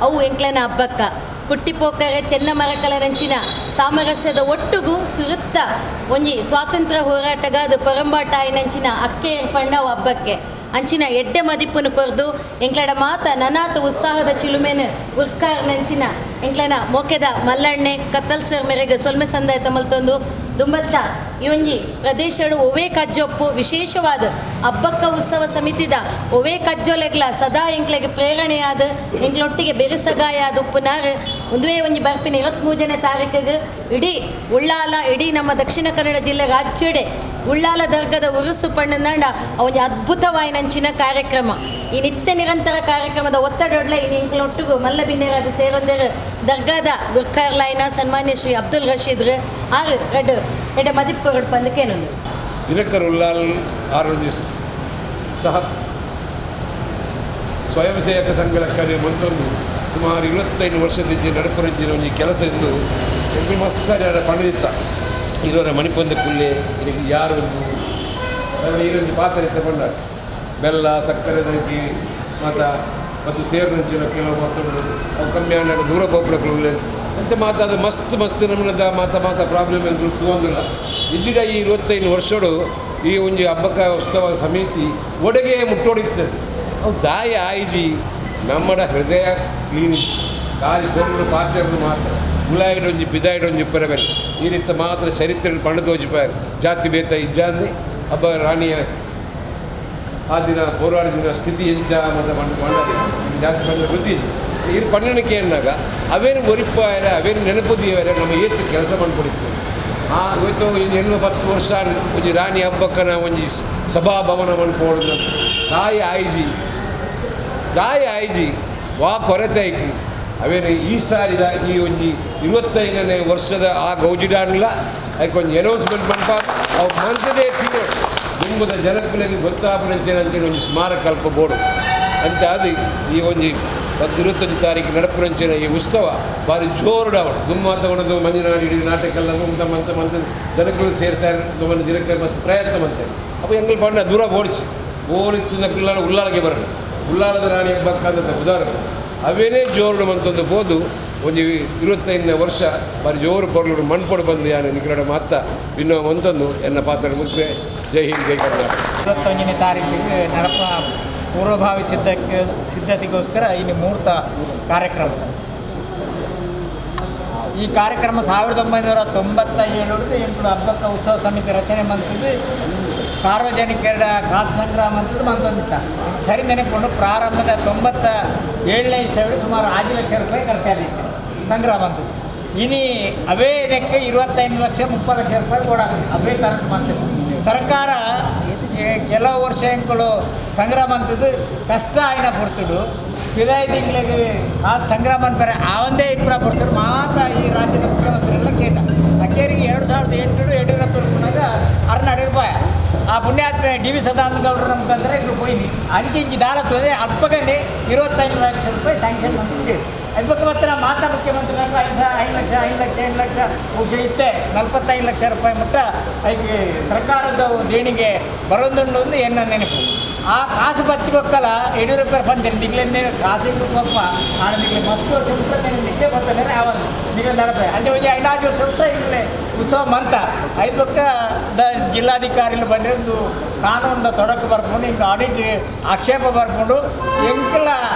ಅವು ಎಂಕ್ಲನ ಹಬ್ಬಕ್ಕ ಕುಟ್ಟಿಪೋಕರೆ ಚೆನ್ನಮರಕಲ ರಂಚಿನ ಸಾಮರಸ್ಯದ ಒಟ್ಟುಗು ಸುರುತ್ತ ಒಂಜಿ ಸ್ವಾತಂತ್ರ್ಯ ಹೋರಾಟಗಾದ ಪರಂಬಾಟ ಆಯ್ನಂಚಿನ ಅಕ್ಕೆ ಏರ್ಪಂಡ ಅವು ಹಬ್ಬಕ್ಕೆ ಅಂಚಿನ ಎಡ್ಡೆ ಮದಿಪ್ಪುನು ಕೊರ್ದು ಎಂಕ್ಲಡ ಮಾತ ನನಾತ ಉತ್ಸಾಹದ ಚಿಲುಮೆನ ಉರ್ಕಾರ್ ನಂಚಿನ ಎಂಕ್ಲನ ಮೋಕೆದ ಮಲ್ಲಣ್ಣೆ ಕತ್ತಲ್ ಸರ್ ಮೇರೆಗೆ ಸೊಲ್ಮೆ ಸಂದಾಯ ತಮಲ್ತೊಂದು ದುಂಬತ್ತ ಈ ಒಂಜಿ ಪ್ರದೇಶಡು ಒವೇ ಕಜ್ಜೊಪ್ಪು ವಿಶೇಷವಾದ ಅಬ್ಬಕ್ಕ ಉತ್ಸವ ಸಮಿತಿದ ಒವೇ ಕಜ್ಜೊಲೆಗ್ಲ ಸದಾ ಎಂಕ್ಲೆಗ್ ಪ್ರೇರಣೆಯಾದ ಎಂಕ್ಲೊಟ್ಟಿಗೆ ಬೆರಿಸಗಾಯಾದ ಉಪ್ಪುನಾರು ಒಂದುವೇ ಒಂಜಿ ಬರ್ಪಿನ 23ನೇ ತಾರೀಕಿಗೆ ಇಡೀ ಉಳ್ಳಾಲ ಇಡೀ ನಮ್ಮ ದಕ್ಷಿಣ ಕನ್ನಡ ಜಿಲ್ಲೆ ರಾಜ್ಯಡೆ ಉಳ್ಳಾಲ ದರ್ಗದ ಉರುಸು ಪಣ್ಣಂದಾಂಡ ಒಂಜಿ ಅದ್ಭುತವಾಯಿನಂಚಿನ ಕಾರ್ಯಕ್ರಮ. ಈ ನಿತ್ಯ ನಿರಂತರ ಕಾರ್ಯಕ್ರಮದ ಒತ್ತಡೊಡ್ಲೆ ಇನಿ ಎಂಕ್ಲೊಟ್ಟಿಗೂ ಮಲ್ಲ ಬಿನ್ನೇರಾದ ಸೇರೊಂದೇರು ದರ್ಗಾದ ಗುರ್ಕಾರ್ಲಾಯಿನ ಸನ್ಮಾನ್ಯ ಶ್ರೀ ಅಬ್ದುಲ್ ರಶೀದ್ ಆರು ರಡ್ಡು ಎಡೆ ಮದಿಪ್ ಕೊರಡು ಪಂದಕ್ಕೇನೊಂದು ದಿನಕರ್ ಉಲ್ಲಾಲ್ ಆರೋಗ್ಯ ಸಹ ಸ್ವಯಂ ಸೇವಕ ಸಂಘದ ಕಾರ್ಯ ಮಂತೊಂದು ಸುಮಾರು 25 ವರ್ಷದಿಂದ ನಡಪರಂಜಿನ ಒಂಜಿ ಕೆಲಸ ಎಂದು ಎಂಕುಲು ಮಸ್ತ್ ಸಾರಿ ಪಣದಿತ್ತ ಇರೋರ ಮಣಿಪಂದ ಕುಲ್ಲೆ ಇದಕ್ಕೆ ಯಾರು ಒಂದು ಈರೊಂಜಿ ಪಾತ್ರ ಇತ್ತ ಪಂಡ ಬೆಲ್ಲ ಸಕ್ಕರೆ ದಂಚಿ ಮಾತ ಮತ್ತು ಸೇರಿನಂಚಿನ ಕೆಲವು ಮತ್ತೊಂದು ಅವು ಕಮ್ಮಿ ಆಂಡ ದೂರ ಪೋಪುನ ಕುಲ್ಲೆ ಅಂಚ ಮಾತ ಅದು ಮಸ್ತ್ ಮಸ್ತ್ ನಮ್ಮದ ಮಾತ ಮಾತ ಪ್ರಾಬ್ಲಮ್ ಎಂಕುಲು ತೂವೊಂದಿಲ್ಲ. ಇಜ್ಜಿಡ ಈ 25 ವರ್ಷಡು ಈ ಒಂಜಿ ಹಬ್ಬಕ್ಕ ಉತ್ಸವ ಸಮಿತಿ ಒಡಗೆ ಮುಟ್ಟೋಡಿತ್ತು. ಅವು ದಾಯ ಆಯ್ಜಿ ನಮ್ಮಡ ಹೃದಯ ಕ್ಲೀನ್ ಖಾಲಿ ಕೊರಡು ಪಾತ್ರೆಯನ್ನು ಮಾತ್ರ ಗುಲಾಯಿಡೊಂಜಿ ಬಿದಾಯಿಡೊಂಜಿ ಪರಬೇರೆ ಈ ರೀತಿ ಮಾತ್ರ ಚರಿತ್ರೆ ಪಣದೋಜಿಪಾಯರು ಜಾತಿ ಭೇದ ಇಜ್ಜಾಂದಿ ಹಬ್ಬ ರಾಣಿಯ ಆ ದಿನ ಹೋರಾಡಿನ ಸ್ಥಿತಿ ಎಂಚ ಮತ್ತು ಪಂಡ ಜಾಸ್ತಿ ಪಂಡ ಗೊತ್ತಿಜ್ಜಿ. ಇದು ಪಣ್ಣಣಿಕೆ ಎನ್ನಾಗ ಅವೇನು ಒರಿಪಾಯರೆ ಅವೇನು ನೆನಪು ದೀವರೆ ನಮ್ಮ ಏತು ಕೆಲಸ ಮಾಡ್ಕೊಡಿತ್ತು. ಆ ಹೋಯ್ತು ಒಂದು 8-10 ವರ್ಷ ಒಂಜಿ ರಾಣಿ ಹಬ್ಬಕ್ಕನ ಒಂಜಿ ಸಭಾಭವನ ಮನ್ಪೋಡು ತಾಯಿ ಆಯ್ಜಿ ದಾಯ ಆಯ್ಜಿ ವಾ ಕೊರತೆ ಐತಿ ಅವೇನು ಈ ಸಾರಿದ ಈ ಒಂಜಿ 25ನೇ ವರ್ಷದ ಆ ಗೌಜಿಡಾನ್ಲ ಅದಕ್ಕೆ ಒಂಜಿ ಅನೌನ್ಸ್ಮೆಂಟ್ ಮನ್ಪ ಅವು ಮಂತದೇ ಪೀರಿಯಡ್ ದುಂಬದ ಜನಕುಲೆಗೆ ಗೊತ್ತಾಪನಂಚೆ ಅಂತೇಳಿ ಒಂಜಿ ಸ್ಮಾರಕ ಕಲ್ಪ ಬೋರ್ಡು ಅಂಚ ಅದು ಈ ಒಂಜಿ 25 ತಾರೀಕು ನಡಪುರಂಚಿನ ಈ ಉತ್ಸವ ಭಾರಿ ಜೋರುಡಾವಡು ದುಮ್ಮ ತಗೊಂಡು ಮಂಜಿನಾಡಿ ಇಡೀ ನಾಟಕ ಎಲ್ಲ ಮಂತ ಮಂತ ಮಂತ ಜನಕುಲು ಸೇರ್ಸಾರ ದುಮ್ಮನ ದಿನಕ್ಕೆ ಮಸ್ತ್ ಪ್ರಯತ್ನ ಮಂತೆ. ಅಪ್ಪ ಎಂಗಲ್ ಪಂಡ ದೂರ ಓಡಿಸಿ ಓಡಿತ್ತು ಉಲ್ಲಾಳಗೆ ಬರೋಣ ಉಲ್ಲಾಳದ ರಾಣಿ ಹಬ್ಬಕ್ಕಂತ ಉದಾಹರಣೆ ಅವೇನೇ ಜೋರುಡು ಮಂತೊಂದು ಪೋದು ಒಂಜಿ 25ನೇ ವರ್ಷ ಬಾರಿ ಜೋರು ಪೊರ್ಲುಡು ಮಣ್ಪೊಡು ಬಂದು ಯಾನು ನಿಕಲಡ ಮಾತ ಇನ್ನೂ ಒಂತೊಂದು ಎನ್ನ ಪಾತ್ರ ಮುಖ್ಯ. ಜೈ ಹಿಂದ್, ಜೈ ಕರ್ನಾಟಕ. 21ನೇ ತಾರೀಕಿಗೆ ನಡಪ ಪೂರ್ವಭಾವಿ ಸಿದ್ಧತೆಗೋಸ್ಕರ ಇಲ್ಲಿ ಮುಹೂರ್ತ ಕಾರ್ಯಕ್ರಮ. ಈ ಕಾರ್ಯಕ್ರಮ 1997 ಎಂಟು ಹಬ್ಬಕ್ಕ ಉತ್ಸವ ಸಮಿತಿ ರಚನೆ ಮಂತದ್ದು ಸಾರ್ವಜನಿಕರ ಕಾಸು ಸಂಗ್ರಹ ಮಂತದ್ದು ಮಂತೊಂದಿತ್ತ ಸರಿ ನೆನಪುಂಡು. ಪ್ರಾರಂಭದ 97ನೇ ಇಸವಿ ಸುಮಾರು 5 ಲಕ್ಷ ರೂಪಾಯಿ ಖರ್ಚಾಗಿತ್ತು ಸಂಗ್ರಹ ಮಂತದ್ದು. ಇನಿ ಅವೇ ಇದಕ್ಕೆ 25 ಲಕ್ಷ 30 ಲಕ್ಷ ರೂಪಾಯಿ ಕೂಡ ಅವೇ ತರಕು ಮಂತದ್ದು. ಸರ್ಕಾರ ಕೆಲವು ವರ್ಷ ಎಂಕುಲು ಸಂಗ್ರಹ ಮಂತದ್ದು ಕಷ್ಟ ಆಯ್ನ ಪೊರ್ತುಡು ಪಿದಾಯಿ ತಿಂಗಳಿಗೆ ಆ ಸಂಗ್ರಹ ಮನ್ಪರೆ ಆ ಒಂದೇ ಇಬ್ಬರ ಪೊರ್ತುಡು ಮಾತ್ರ ಈ ರಾಜ್ಯದ ಮುಖ್ಯಮಂತ್ರಿಗಳ ಕೇಂದ್ರ ಅಕೇರಿಗೆ 2008 ಯಡಿಯೂರಪ್ಪ ಅರ್ನಾಡು ರೂಪಾಯಿ ಆ ಪುಣ್ಯಾತ್ಮ ಡಿ ವಿ ಸದಾನಂದ ಗೌಡರ ಮುಖಾಂತರ ಇಬ್ಬರು ಪೋಯಿನಿ ಅಂಚಿಂಚಿ ದಾಲತ್ತದೆ ಅಪ್ಪಗಲ್ಲಿ 25 ಲಕ್ಷ ರೂಪಾಯಿ ಸ್ಯಾಂಕ್ಷನ್ ಮಂತಿದೆ. ಅದಕ್ಕೆ ಮಾತ್ರ ಮಾತಾ ಮುಖ್ಯಮಂತ್ರಿ 5 ಲಕ್ಷ 5 ಲಕ್ಷ 8 ಲಕ್ಷ ಬಹುಶಃ ಇತ್ತೆ 45 ಲಕ್ಷ ರೂಪಾಯಿ ಮಟ್ಟ ಅದಕ್ಕೆ ಸರ್ಕಾರದ ದೇಣಿಗೆ ಬರೋದುಂಡು ಒಂದು ಎನ್ನ ನೆನಪು. ಆ ಕಾಸು ಬತ್ತಿ ಬೊಕ್ಕಲ ಯಡಿಯೂರಪ್ಪ ಬಂದೇನೆ ದಿಗ್ಲಿಂದ ಕಾಸು ಕೊಪ್ಪ ಆಣ ದಿಗ್ಲಿ ಮಸ್ತ್ ವರ್ಷ ಬಿಟ್ಟರೆ ದಿಗ್ಲೇ ಬರ್ತಾನೆ ಆವತ್ತು ದಿಗ್ಲ ನಡಪೆ ಅಂಚೆ ಒಂಜಿ 5 ವರ್ಷ ಬಿಟ್ಟರೆ ಈಗಲೇ ಉತ್ಸವ ಮಂತ ಐದು ಬೊಕ್ಕ the ಜಿಲ್ಲಾಧಿಕಾರಿಗಳು ಬಂದರೆ ಒಂದು ಕಾನೂನದ ತೊಡಕು ಬರ್ಕೊಂಡು ಹಿಂಗೆ ಆಡಿಟ್ ಆಕ್ಷೇಪ ಬರ್ಕೊಂಡು ಎಂಕಲ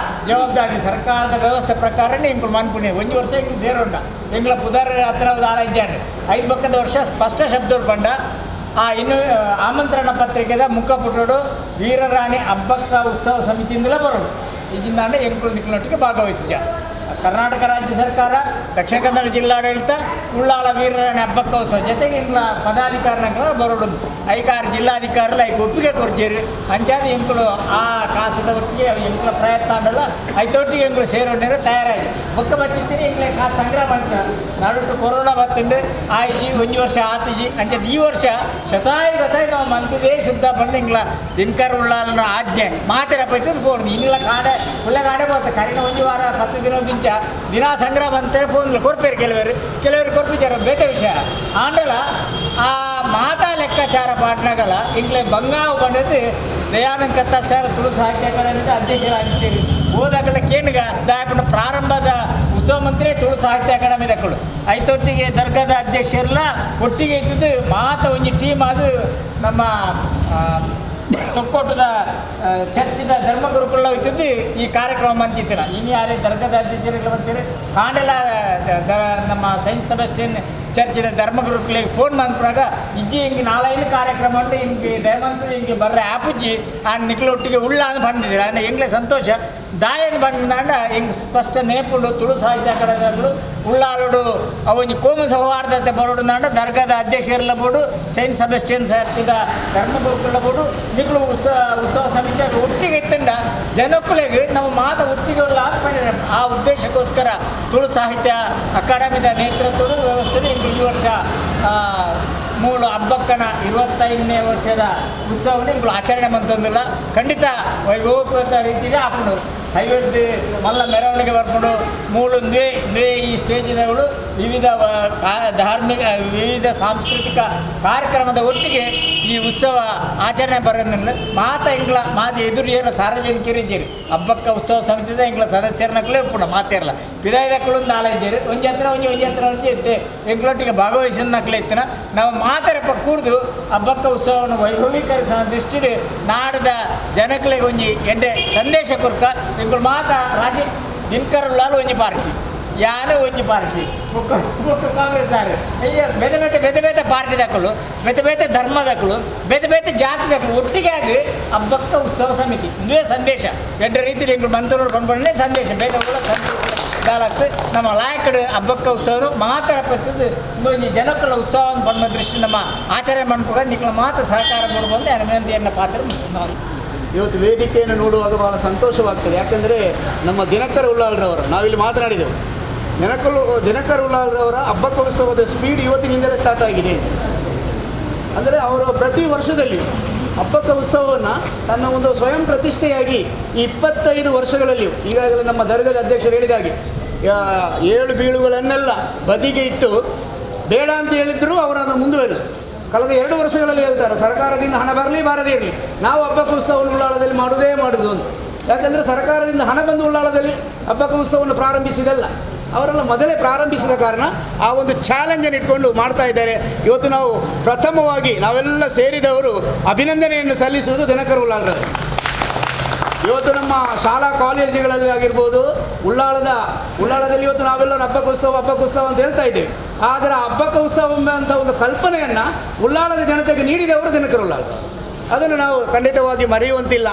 ಜವಾಬ್ದಾರಿ ಸರ್ಕಾರದ ವ್ಯವಸ್ಥೆ ಪ್ರಕಾರನೇ ಎಂಕುಲು ಮನ್ಪುಣಿ ಒಂಜಿ ವರ್ಷ ಎಂಕುಲು ಸೇರೋಂಡ ಎಂಗ್ಲ ಪುದರ್ ಹತ್ರ ಆಲಂಜಾನೆ 5 ಬೊಕ್ಕದ ವರ್ಷ ಸ್ಪಷ್ಟ ಶಬ್ದಗಳು ಬಂಡ ಆ ಇನ್ನು ಆಮಂತ್ರಣ ಪತ್ರಿಕೆದ ಮುಖಪುಟೋಡು ವೀರರಾಣಿ ಹಬ್ಬಕ್ಕ ಉತ್ಸವ ಸಮಿತಿಯಿಂದಲೇ ಬರೋದು ಈಜಿಂದಾಂಡ ಎಂಕುಲು ನಿಕ್ಕಲೊಟ್ಟಿಗೆ ಭಾಗವಹಿಸಿದ ಕರ್ನಾಟಕ ರಾಜ್ಯ ಸರ್ಕಾರ ದಕ್ಷಿಣ ಕನ್ನಡ ಜಿಲ್ಲಾಡಳಿತ ಉಳ್ಳಾಲ ವೀರರಾಣಿ ಹಬ್ಬಕ್ಕ ಉತ್ಸವ ಜೊತೆಗೆ ಎಂಗ್ಲ ಪದಾಧಿಕಾರಿಗಳ ಬರೋಡು ಐಕಾರು ಜಿಲ್ಲಾಧಿಕಾರಿಗಳು ಐಕ್ ಒಪ್ಪಿಗೆ ಕೊರ್ಜೇರು ಅಂಚಾದ ಎಂಕುಲು ಆ ಕಾಸದ ಒಟ್ಟಿಗೆ ಎಂಕುಲ ಪ್ರಯತ್ನ ಆಡಲ್ಲ ಐತೊಟ್ಟಿಗೆ ಎಂಕುಲು ಸೇರೋಣೇರು ತಯಾರಾಗಿ ಬೊಕ್ಕ ಬತ್ತಿದ್ದೀನಿ ಎಂಗ್ಲೆ ಕಾಸು ಸಂಗ್ರಹ ಮಾಡ್ತಾರೆ ನಡುಟು ಕೊರೋನಾ ಬತ್ತಿಂದು ಆಯ್ಜಿ ಒಂಜಿ ವರ್ಷ ಆತಿಜಿ ಅಂಚದ ಈ ವರ್ಷ ಶತಾಯಿ ಗತಾಯಿ ನಾವು ಮಂತದೇ ಶುದ್ಧ ಬಂದು ಇಂಗ್ಲ ದಿನಕರ್ ಉಳ್ಳಾಲನ ಆಜ್ಞೆ ಮಾತೆರ ಪೈತದ ಪೋರ್ದು ಇಲ್ಲ ಕಾಡೆ ಉಳ್ಳ ಕಾಡೆ పోతే ಕರಿನ ಒಂಜಿ ವಾರ 10 ದಿನ ದಿಂಚ ದಿನ ಸಂಗ್ರಹ ಬಂತಾರೆ ಫೋನ್ ಕೊರ್ಪೇರು ಕೆಲವರು ಕೆಲವರು ಕೊರ್ಪಿಚಾರ ಬೇತೆ ವಿಷಯ ಆಂಡಲ ಆ ಮಾತಾ ಲೆಕ್ಕಾಚಾರ ಪಾಟ್ನಾಗಲ್ಲ ಇಂಗ್ಲೆ ಬಂಗಾವು ಬಂದದ್ದು ದಯಾನಂದ ಕತ್ತಾಲ್ ಸರ್ ತುಳು ಸಾಹಿತ್ಯ ಅಕಾಡೆಮಿ ಅಧ್ಯಕ್ಷರಾಗಿದ್ದೀರಿ ಹೋದಾಗಲ ಕೇನ್ಗ ದಾಯಪನ ಪ್ರಾರಂಭದ ಉತ್ಸವ ಮಂತ್ರಿ ತುಳು ಸಾಹಿತ್ಯ ಅಕಾಡೆಮಿ ದಕ್ಕಳು ಐತೊಟ್ಟಿಗೆ ದರ್ಗಾದ ಅಧ್ಯಕ್ಷರೆಲ್ಲ ಒಟ್ಟಿಗೆ ಇದ್ದಿದ್ದು ಮಾತ ಒಂಜಿ ಟೀಮ್ ಅದು ನಮ್ಮ ತೊಕ್ಕೋಟದ ಚರ್ಚಿದ ಧರ್ಮಗುರುಕುಲ ಹೋಯ್ತದ್ದು ಈ ಕಾರ್ಯಕ್ರಮ ಮಂತಿತ್ತಿನ ಇನ್ನು ಯಾರೇ ದರ್ಗದ ಅಧ್ಯಕ್ಷರುಗಳು ಬರ್ತೀರಿ ಕಾಂಡೆಲ ನಮ್ಮ ಸೈಂಟ್ ಸೆಬಾಸ್ಟಿಯನ್ ಚರ್ಚಿನ ಧರ್ಮಗುರುಕುಲಿಗೆ ಫೋನ್ ಮಾಡ್ಪುನಾಗ ಇಜ್ಜಿ ಹಿಂಗೆ ನಾಲೈದು ಕಾರ್ಯಕ್ರಮ ಉಂಟು ಹಿಂಗೆ ದಯಮಂತ ಹಿಂಗೆ ಬರ್ರೆ ಆಪುಜ್ಜಿ ಆ ನಿಕ್ಲೊಟ್ಟಿಗೆ ಉಳ್ಳ ಅಂತ ಬಂದಿದ್ದೀರ ಅಂದರೆ ಎಂಗ್ಲೇ ಸಂತೋಷ ದಾಯನ ಬಂದಾಂಡ ಹಿಂಗೆ ಸ್ಪಷ್ಟ ನೆನಪುಂಡು ತುಳು ಸಾಹಿತ್ಯ ಅಕಾಡೆಮಿಗಳು ಉಳ್ಳಾಲುಡು ಅವೊಂಜಿ ಕೋಮು ಸೌಹಾರ್ದತೆ ಬರೋಡು ನಾಂಡ ದರ್ಗಾದ ಅಧ್ಯಕ್ಷರೆಲ್ಲ ಬೋಡು ಸೈಂಟ್ ಸೆಬಾಸ್ಟಿಯನ್ ಚರ್ಚಿದ ಧರ್ಮಗುರುಕುಲ ಬೋಡು ನಿಕ್ಲು ಉತ್ಸವ ಉತ್ಸವ ಸಮಿತಿ ಒಟ್ಟಿಗೆ ಇತ್ತಂಡ ಜನಕ್ಕುಲೆಗೆ ನಮ್ಮ ಮಾತ ಒಟ್ಟಿಗೆ ಉಳ್ಳ ಅಂತ ಆ ಉದ್ದೇಶಕ್ಕೋಸ್ಕರ ತುಳು ಸಾಹಿತ್ಯ ಅಕಾಡೆಮಿದ ನೇತೃತ್ವದ ವ್ಯವಸ್ಥೆ ಇಂದು ಈ ವರ್ಷ ಮೂಳು ಹಬ್ಬಕ್ಕನ 25ನೇ ವರ್ಷದ ಉತ್ಸವವನ್ನು ಇಂಗಳು ಆಚರಣೆ ಮಂತೊಂದಿಲ್ಲ ಖಂಡಿತ ವೈಭವೋಪೇತ ರೀತಿಯಲ್ಲಿ ಹಾಕೊಂಡು ಹೈವದ್ದು ಮಲ್ಲ ಮೆರವಣಿಗೆ ಬರ್ಕೊಂಡು ಮೂಳು ದ್ವೇ ದ್ವೇ ಈ ಸ್ಟೇಜಿನಗಳು ವಿವಿಧ ಧಾರ್ಮಿಕ ವಿವಿಧ ಸಾಂಸ್ಕೃತಿಕ ಕಾರ್ಯಕ್ರಮದ ಒಟ್ಟಿಗೆ ಈ ಉತ್ಸವ ಆಚರಣೆ ಬರೋದ್ರಿಂದ ಮಾತ ಇಂಗ್ಲ ಮಾತ ಎದುರು ಏನ ಸಾರ್ವಜನಿಕರು ಇದ್ದೀರಿ ಹಬ್ಬಕ್ಕ ಉತ್ಸವ ಸಮಿತಿದ ಇಂಗ್ಲ ಸದಸ್ಯರನ್ನಕ್ಕಲೇ ಪುನಃ ಮಾತೇರಲ್ಲ ಪಿದಾಯ್ದಕ್ಕಳು ಒಂದು ನಾಲೈಜೇರು ಒಂಜಿ ಹತ್ರ ಒಂಜಿ ಒಂಜಿ ಹತ್ರ ಒಂಜಿ ಇತ್ತೆ ಎಂಗ್ಲೊಟ್ಟಿಗೆ ಭಾಗವಹಿಸಿದ ನಕ್ಕಲೆ ಇತ್ತಿನ ನಾವು ಮಾತಾರಪ್ಪ ಕೂಡ್ದು ಹಬ್ಬಕ್ಕ ಉತ್ಸವವನ್ನು ವೈಭವೀಕರಿಸುವ ದೃಷ್ಟಿಡ್ ನಾಡದ ಜನಗಳಿಗೆ ಒಂಜಿ ಎಡ್ಡೆ ಸಂದೇಶ ಕೊರ್ಕ ಎಂಗಳು ಮಾತ ರಾಜ ದಿನಕರ್ ಉಳ್ಳಾಲು ಒಂಜಿ ಪಾರ್ಟಿ ಯಾನು ಒಂಜಿ ಪಾರ್ಟಿ ಬೊಕ್ಕ ಬೊಕ್ಕ ಕಾಂಗ್ರೆಸ್ ಆರು ಅಯ್ಯ ಬೇತೆ ಬೇತೆ ಬೇತೆ ಬೇತೆ ಪಾರ್ಟಿ ದಕ್ಕಳು ಬೇತೆ ಬೇತೆ ಧರ್ಮದಕ್ಕಳು ಬೇತೆ ಬೇತೆ ಜಾತಿ ದಕ್ಕಳು ಒಟ್ಟಿಗೆ ಅದು ಹಬ್ಬಕ್ಕ ಉತ್ಸವ ಸಮಿತಿ ಇಂದುವೇ ಸಂದೇಶ ಎಡ್ಡ ರೀತಿಯಲ್ಲಿ ಎಂಗಳು ಮಂತ್ರಗಳು ಕೊಂಡ್ಕೊಂಡೇ ಸಂದೇಶ ಬೇರೆ ಸಂದೇಶ ದಾಲಾಗ್ತದೆ ನಮ್ಮ ಲಾಯಕಡು ಹಬ್ಬಕ್ಕ ಉತ್ಸವರು ಮಾತರ ಪತ್ತದ್ದು ಇಂದೊಂಜಿ ಜನಕ್ಕಳ ಉತ್ಸವ ಬಣ್ಣ ದೃಷ್ಟಿ ನಮ್ಮ ಆಚರಣೆ ಮನ್ಪುಗ ನಿಕ್ಲ ಮಾತ್ರ ಸಹಕಾರ ಕೊಡ್ಬೋದು ವಿನಂತಿಯನ್ನು ಪಾತ್ರ ಇವತ್ತು ವೇದಿಕೆಯನ್ನು ನೋಡುವಾಗ ಬಹಳ ಸಂತೋಷವಾಗ್ತದೆ. ಯಾಕೆಂದರೆ ನಮ್ಮ ದಿನಕರ್ ಉಳ್ಳಾಲ್ರವರು ನಾವಿಲ್ಲಿ ಮಾತನಾಡಿದೆವು. ದಿನಕರ್ ಉಳ್ಳಾಲ್ರವರ ಹಬ್ಬಕ್ಕ ಉತ್ಸವದ ಸ್ಪೀಡ್ ಇವತ್ತಿನಿಂದಲೇ ಸ್ಟಾರ್ಟ್ ಆಗಿದೆ. ಅಂದರೆ ಅವರು ಪ್ರತಿ ವರ್ಷದಲ್ಲಿ ಹಬ್ಬಕ್ಕ ಉತ್ಸವವನ್ನು ತನ್ನ ಒಂದು ಸ್ವಯಂ ಪ್ರತಿಷ್ಠೆಯಾಗಿ ಈ 25 ವರ್ಷಗಳಲ್ಲಿಯೂ ಈಗಾಗಲೇ ನಮ್ಮ ದರ್ಗದ ಅಧ್ಯಕ್ಷರು ಹೇಳಿದಾಗೆ 7 ಬೀಳುಗಳನ್ನೆಲ್ಲ ಬದಿಗೆ ಇಟ್ಟು ಬೇಡ ಅಂತ ಹೇಳಿದರೂ ಅವರು ಅದನ್ನು ಮುಂದುವರೆದರು. ಕಳೆದ 2 ವರ್ಷಗಳಲ್ಲಿ ಹೇಳ್ತಾರೆ ಸರ್ಕಾರದಿಂದ ಹಣ ಬರಲಿ ಬಾರದೇ ಇರಲಿ ನಾವು ಹಬ್ಬಕ್ಕ ಉತ್ಸವವನ್ನು ಉಳ್ಳಾಳದಲ್ಲಿ ಮಾಡುವುದೇ ಮಾಡುವುದು ಅಂತ. ಯಾಕಂದರೆ ಸರ್ಕಾರದಿಂದ ಹಣ ಬಂದು ಉಳ್ಳಾಳದಲ್ಲಿ ಹಬ್ಬಕ್ಕ ಉತ್ಸವವನ್ನು ಪ್ರಾರಂಭಿಸಿದಲ್ಲ, ಅವರೆಲ್ಲ ಮೊದಲೇ ಪ್ರಾರಂಭಿಸಿದ ಕಾರಣ ಆ ಒಂದು ಚಾಲೆಂಜನ್ನು ಇಟ್ಕೊಂಡು ಮಾಡ್ತಾ ಇದ್ದಾರೆ. ಇವತ್ತು ನಾವು ಪ್ರಥಮವಾಗಿ ನಾವೆಲ್ಲ ಸೇರಿದವರು ಅಭಿನಂದನೆಯನ್ನು ಸಲ್ಲಿಸುವುದು ದಿನಕರ್ ಉಳ್ಳಾಳರವರು. ಇವತ್ತು ನಮ್ಮ ಶಾಲಾ ಕಾಲೇಜುಗಳಲ್ಲಿ ಆಗಿರ್ಬೋದು, ಉಳ್ಳಾಳದಲ್ಲಿ ಇವತ್ತು ನಾವೆಲ್ಲರೂ ಹಬ್ಬಕ್ಕ ಉತ್ಸವ ಹಬ್ಬಕ್ಕ ಉತ್ಸವ ಅಂತ ಹೇಳ್ತಾ ಇದ್ದೇವೆ. ಆದರೆ ಆ ಹಬ್ಬಕ್ಕ ಉತ್ಸವ ಅಂತ ಒಂದು ಕಲ್ಪನೆಯನ್ನು ಉಳ್ಳಾಳದ ಜನತೆಗೆ ನೀಡಿದವರು ದಿನಕರ್ ಉಳ್ಳಾಳ. ಅದನ್ನು ನಾವು ಖಂಡಿತವಾಗಿ ಮರೆಯುವಂತಿಲ್ಲ.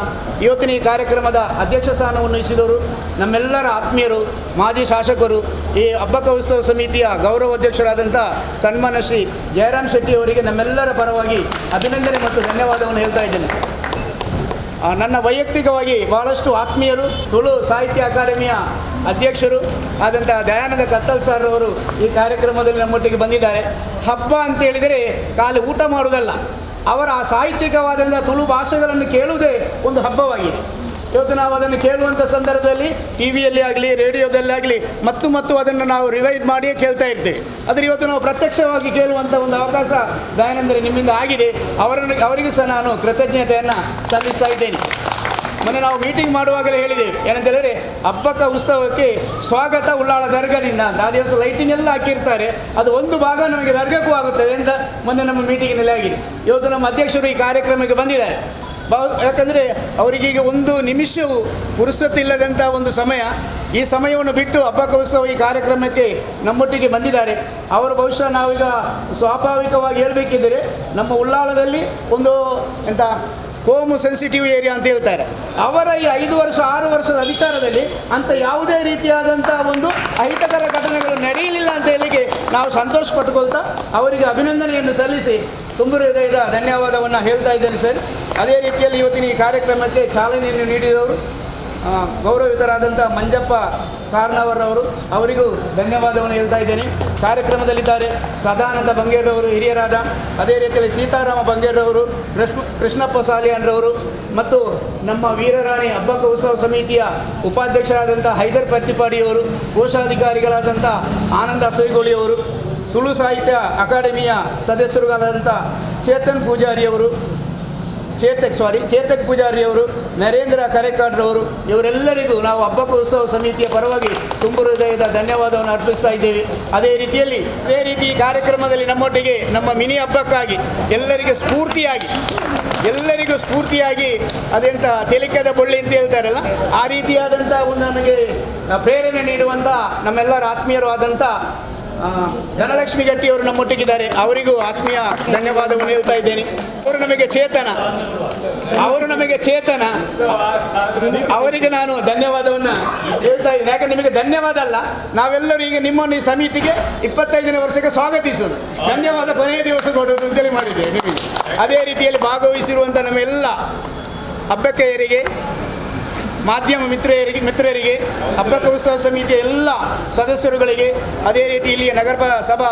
ಇವತ್ತಿನ ಈ ಕಾರ್ಯಕ್ರಮದ ಅಧ್ಯಕ್ಷ ಸ್ಥಾನವನ್ನು ವಹಿಸಿದವರು ನಮ್ಮೆಲ್ಲರ ಆತ್ಮೀಯರು, ಮಾಜಿ ಶಾಸಕರು, ಈ ಹಬ್ಬಕ್ಕ ಉತ್ಸವ ಸಮಿತಿಯ ಗೌರವ ಅಧ್ಯಕ್ಷರಾದಂಥ ಸನ್ಮಾನ್ಯ ಶ್ರೀ ಜಯರಾಮ್ ಶೆಟ್ಟಿ ಅವರಿಗೆ ನಮ್ಮೆಲ್ಲರ ಪರವಾಗಿ ಅಭಿನಂದನೆ ಮತ್ತು ಧನ್ಯವಾದವನ್ನು ಹೇಳ್ತಾ ಇದ್ದೇನೆ ಸರ್. ನನ್ನ ವೈಯಕ್ತಿಕವಾಗಿ ಭಾಳಷ್ಟು ಆತ್ಮೀಯರು, ತುಳು ಸಾಹಿತ್ಯ ಅಕಾಡೆಮಿಯ ಅಧ್ಯಕ್ಷರು ಆದಂಥ ದಯಾನಂದ ಕತ್ತಲ್ ಸರ್ ಅವರು ಈ ಕಾರ್ಯಕ್ರಮದಲ್ಲಿ ನಮ್ಮೊಟ್ಟಿಗೆ ಬಂದಿದ್ದಾರೆ. ಹಬ್ಬ ಅಂತೇಳಿದರೆ ಖಾಲಿ ಊಟ ಮಾಡುವುದಲ್ಲ, ಅವರ ಆ ಸಾಹಿತ್ಯಿಕವಾದಂಥ ತುಳು ಭಾಷೆಗಳನ್ನು ಕೇಳುವುದೇ ಒಂದು ಹಬ್ಬವಾಗಿದೆ. ಇವತ್ತು ನಾವು ಅದನ್ನು ಕೇಳುವಂಥ ಸಂದರ್ಭದಲ್ಲಿ ಟಿ ವಿಯಲ್ಲಿ ಆಗಲಿ ರೇಡಿಯೋದಲ್ಲಿ ಆಗಲಿ ಮತ್ತು ಮತ್ತು ಅದನ್ನು ನಾವು ರಿವೈಡ್ ಮಾಡಿಯೇ ಕೇಳ್ತಾ ಇರ್ತೇವೆ. ಆದರೆ ಇವತ್ತು ನಾವು ಪ್ರತ್ಯಕ್ಷವಾಗಿ ಕೇಳುವಂಥ ಒಂದು ಅವಕಾಶ ದಯಾನಂದರೆ ನಿಮ್ಮಿಂದ ಆಗಿದೆ. ಅವರಿಗೂ ಸಹ ನಾನು ಕೃತಜ್ಞತೆಯನ್ನು ಸಲ್ಲಿಸ್ತಾ ಇದ್ದೇನೆ. ಮೊನ್ನೆ ನಾವು ಮೀಟಿಂಗ್ ಮಾಡುವಾಗಲೇ ಹೇಳಿದ್ದೇವೆ ಏನಂತೇಳಿದರೆ ಹಬ್ಬಕ್ಕ ಉತ್ಸವಕ್ಕೆ ಸ್ವಾಗತ ಉಳ್ಳಾಳ ದರ್ಗದಿಂದ ಅಂತ. ಆ ದಿವಸ ಲೈಟಿಂಗ್ ಎಲ್ಲ ಹಾಕಿರ್ತಾರೆ, ಅದು ಒಂದು ಭಾಗ ನಮಗೆ ದರ್ಗಕ್ಕೂ ಆಗುತ್ತದೆ ಅಂತ ಮೊನ್ನೆ ನಮ್ಮ ಮೀಟಿಂಗಿನಲ್ಲಿ ಆಗಿದೆ. ಇವತ್ತು ನಮ್ಮ ಅಧ್ಯಕ್ಷರು ಈ ಕಾರ್ಯಕ್ರಮಕ್ಕೆ ಬಂದಿದ್ದಾರೆ. ಯಾಕಂದರೆ ಅವರಿಗೀಗ ಒಂದು ನಿಮಿಷವೂ ಪುರುಸತ್ತಿಲ್ಲದಂಥ ಒಂದು ಸಮಯ. ಈ ಸಮಯವನ್ನು ಬಿಟ್ಟು ಹಬ್ಬಕ್ಕ ಉತ್ಸವ ಈ ಕಾರ್ಯಕ್ರಮಕ್ಕೆ ನಮ್ಮೊಟ್ಟಿಗೆ ಬಂದಿದ್ದಾರೆ. ಅವರು ಬಹುಶಃ ನಾವೀಗ ಸ್ವಾಭಾವಿಕವಾಗಿ ಹೇಳಬೇಕಿದ್ದರೆ ನಮ್ಮ ಉಳ್ಳಾಳದಲ್ಲಿ ಒಂದು ಎಂಥ ಕೋಮು ಸೆನ್ಸಿಟಿವ್ ಏರಿಯಾ ಅಂತ ಹೇಳ್ತಾರೆ. ಅವರ ಈ 5 ವರ್ಷ 6 ವರ್ಷದ ಅಧಿಕಾರದಲ್ಲಿ ಅಂಥ ಯಾವುದೇ ರೀತಿಯಾದಂಥ ಒಂದು ಅಹಿತಕರ ಘಟನೆಗಳು ನಡೆಯಲಿಲ್ಲ ಅಂತ ಹೇಳಿಕೆ ನಾವು ಸಂತೋಷ ಪಟ್ಟುಕೊಳ್ತಾ ಅವರಿಗೆ ಅಭಿನಂದನೆಯನ್ನು ಸಲ್ಲಿಸಿ ತುಂಬು ಹೃದಯದ ಧನ್ಯವಾದವನ್ನು ಹೇಳ್ತಾ ಇದ್ದೇನೆ ಸರ್. ಅದೇ ರೀತಿಯಲ್ಲಿ ಇವತ್ತಿನ ಈ ಕಾರ್ಯಕ್ರಮಕ್ಕೆ ಚಾಲನೆಯನ್ನು ನೀಡಿದವರು ಗೌರವಿತರಾದಂಥ ಮಂಜಪ್ಪ ಕಾರ್ನವರವರು, ಅವರಿಗೂ ಧನ್ಯವಾದವನ್ನು ಹೇಳ್ತಾ ಇದ್ದೇನೆ. ಕಾರ್ಯಕ್ರಮದಲ್ಲಿದ್ದಾರೆ ಸದಾನಂದ ಬಂಗೇರವರು ಹಿರಿಯರಾದ, ಅದೇ ರೀತಿಯಲ್ಲಿ ಸೀತಾರಾಮ ಬಂಗೇರವರು, ಕೃಷ್ಣಪ್ಪ ಸಾಲಿಯಾನ್ರವರು ಮತ್ತು ನಮ್ಮ ವೀರರಾಣಿ ಹಬ್ಬಕ್ಕ ಉತ್ಸವ ಸಮಿತಿಯ ಉಪಾಧ್ಯಕ್ಷರಾದಂಥ ಹೈದರ್ ಪತ್ತಿಪಾಡಿಯವರು, ಕೋಶಾಧಿಕಾರಿಗಳಾದಂಥ ಆನಂದ ಅಸವಿಗೋಳಿಯವರು, ತುಳು ಸಾಹಿತ್ಯ ಅಕಾಡೆಮಿಯ ಸದಸ್ಯರುಗಳಾದಂಥ ಚೇತನ್ ಪೂಜಾರಿಯವರು, ಚೇತಕ್ ಪೂಜಾರಿಯವರು, ನರೇಂದ್ರ ಕರೆಕಾಡ್ರವರು, ಇವರೆಲ್ಲರಿಗೂ ನಾವು ಹಬ್ಬಕ್ಕ ಉತ್ಸವ ಸಮಿತಿಯ ಪರವಾಗಿ ತುಂಬು ಹೃದಯದ ಧನ್ಯವಾದವನ್ನು ಅರ್ಪಿಸ್ತಾ ಇದ್ದೇವೆ. ಅದೇ ರೀತಿ ಈ ಕಾರ್ಯಕ್ರಮದಲ್ಲಿ ನಮ್ಮೊಟ್ಟಿಗೆ ನಮ್ಮ ಮಿನಿ ಹಬ್ಬಕ್ಕಾಗಿ ಎಲ್ಲರಿಗೆ ಸ್ಫೂರ್ತಿಯಾಗಿ ಎಲ್ಲರಿಗೂ ಸ್ಫೂರ್ತಿಯಾಗಿ ಅದೆಂತ ತೆಲಿಕದ ಬೊಳ್ಳಿ ಅಂತ ಹೇಳ್ತಾರಲ್ಲ, ಆ ರೀತಿಯಾದಂಥ ಒಂದು ನಮಗೆ ಪ್ರೇರಣೆ ನೀಡುವಂಥ ನಮ್ಮೆಲ್ಲರ ಆತ್ಮೀಯರು ಆದಂಥ ಧನಲಕ್ಷ್ಮಿ ಗಟ್ಟಿಯವರು ನಮ್ಮೊಟ್ಟಿಗಿದ್ದಾರೆ. ಅವರಿಗೂ ಆತ್ಮೀಯ ಧನ್ಯವಾದವನ್ನು ಹೇಳ್ತಾ ಇದ್ದೇನೆ. ಅವರು ನಮಗೆ ಚೇತನ, ಅವರು ನಮಗೆ ಚೇತನ, ಅವರಿಗೆ ನಾನು ಧನ್ಯವಾದವನ್ನು ಹೇಳ್ತಾ ಇದ್ದೇನೆ. ಯಾಕಂದ್ರೆ ನಿಮಗೆ ಧನ್ಯವಾದ ಅಲ್ಲ, ನಾವೆಲ್ಲರೂ ಈಗ ನಿಮ್ಮನ್ನು ಈ ಸಮಿತಿಗೆ 25ನೇ ವರ್ಷಕ್ಕೆ ಸ್ವಾಗತಿಸೋದು, ಧನ್ಯವಾದ ಕೊನೆಯ ದಿವಸ ಕೊಡೋದು ಅಂತೇಳಿ ಮಾಡಿದ್ದೇವೆ ನಿಮಗೆ. ಅದೇ ರೀತಿಯಲ್ಲಿ ಭಾಗವಹಿಸಿರುವಂಥ ನಮ್ಮೆಲ್ಲ ಹಬ್ಬಕ್ಕೆಯರಿಗೆ, ಮಾಧ್ಯಮ ಮಿತ್ರರಿಗೆ, ಹಬ್ಬಕ್ಕ ಉತ್ಸವ ಸಮಿತಿಯ ಎಲ್ಲ ಸದಸ್ಯರುಗಳಿಗೆ, ಅದೇ ರೀತಿ ಇಲ್ಲಿಯ ನಗರ ಸಭಾ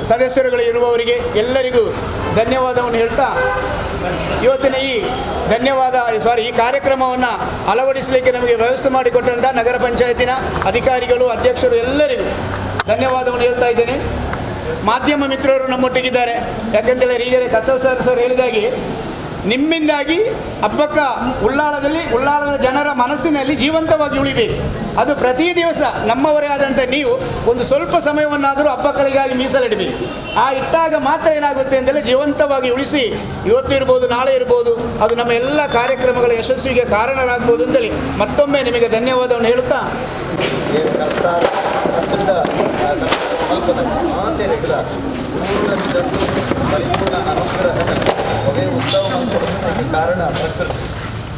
ಸದಸ್ಯರುಗಳು ಇರುವವರಿಗೆ ಎಲ್ಲರಿಗೂ ಧನ್ಯವಾದವನ್ನು ಹೇಳ್ತಾ ಇವತ್ತಿನ ಈ ಧನ್ಯವಾದ ಸಾರಿ ಈ ಕಾರ್ಯಕ್ರಮವನ್ನು ಅಳವಡಿಸಲಿಕ್ಕೆ ನಮಗೆ ವ್ಯವಸ್ಥೆ ಮಾಡಿಕೊಟ್ಟಂಥ ನಗರ ಪಂಚಾಯತಿನ ಅಧಿಕಾರಿಗಳು, ಅಧ್ಯಕ್ಷರು ಎಲ್ಲರಿಗೂ ಧನ್ಯವಾದವನ್ನು ಹೇಳ್ತಾ ಇದ್ದೇನೆ. ಮಾಧ್ಯಮ ಮಿತ್ರರು ನಮ್ಮೊಟ್ಟಿಗಿದ್ದಾರೆ. ಯಾಕೆಂತೇಳಿದ್ರೆ ಈಗಲೇ ಕತ್ತಲ್ ಸರ್ ಸರ್ ಹೇಳಿದಾಗೆ ನಿಮ್ಮಿಂದಾಗಿ ಹಬ್ಬಕ್ಕ ಉಳ್ಳಾಳದಲ್ಲಿ ಉಳ್ಳಾಳದ ಜನರ ಮನಸ್ಸಿನಲ್ಲಿ ಜೀವಂತವಾಗಿ ಉಳಿಬೇಕು. ಅದು ಪ್ರತಿ ದಿವಸ ನಮ್ಮವರೇ ಆದಂಥ ನೀವು ಒಂದು ಸ್ವಲ್ಪ ಸಮಯವನ್ನಾದರೂ ಹಬ್ಬಕ್ಕಳಿಗಾಗಿ ಮೀಸಲಿಡಬೇಕು. ಆ ಇಟ್ಟಾಗ ಮಾತ್ರ ಏನಾಗುತ್ತೆ ಅಂದರೆ ಜೀವಂತವಾಗಿ ಉಳಿಸಿ ಇವತ್ತು ಇರ್ಬೋದು, ನಾಳೆ ಇರ್ಬೋದು, ಅದು ನಮ್ಮ ಎಲ್ಲ ಕಾರ್ಯಕ್ರಮಗಳ ಯಶಸ್ವಿಗೆ ಕಾರಣರಾಗ್ಬೋದು ಅಂತೇಳಿ ಮತ್ತೊಮ್ಮೆ ನಿಮಗೆ ಧನ್ಯವಾದವನ್ನು ಹೇಳುತ್ತಾ. ಪರಿಪೂರ್ಣ ಅನುಗ್ರಹ ಉತ್ಸವ ಕಾರಣ ಪ್ರಕೃತಿ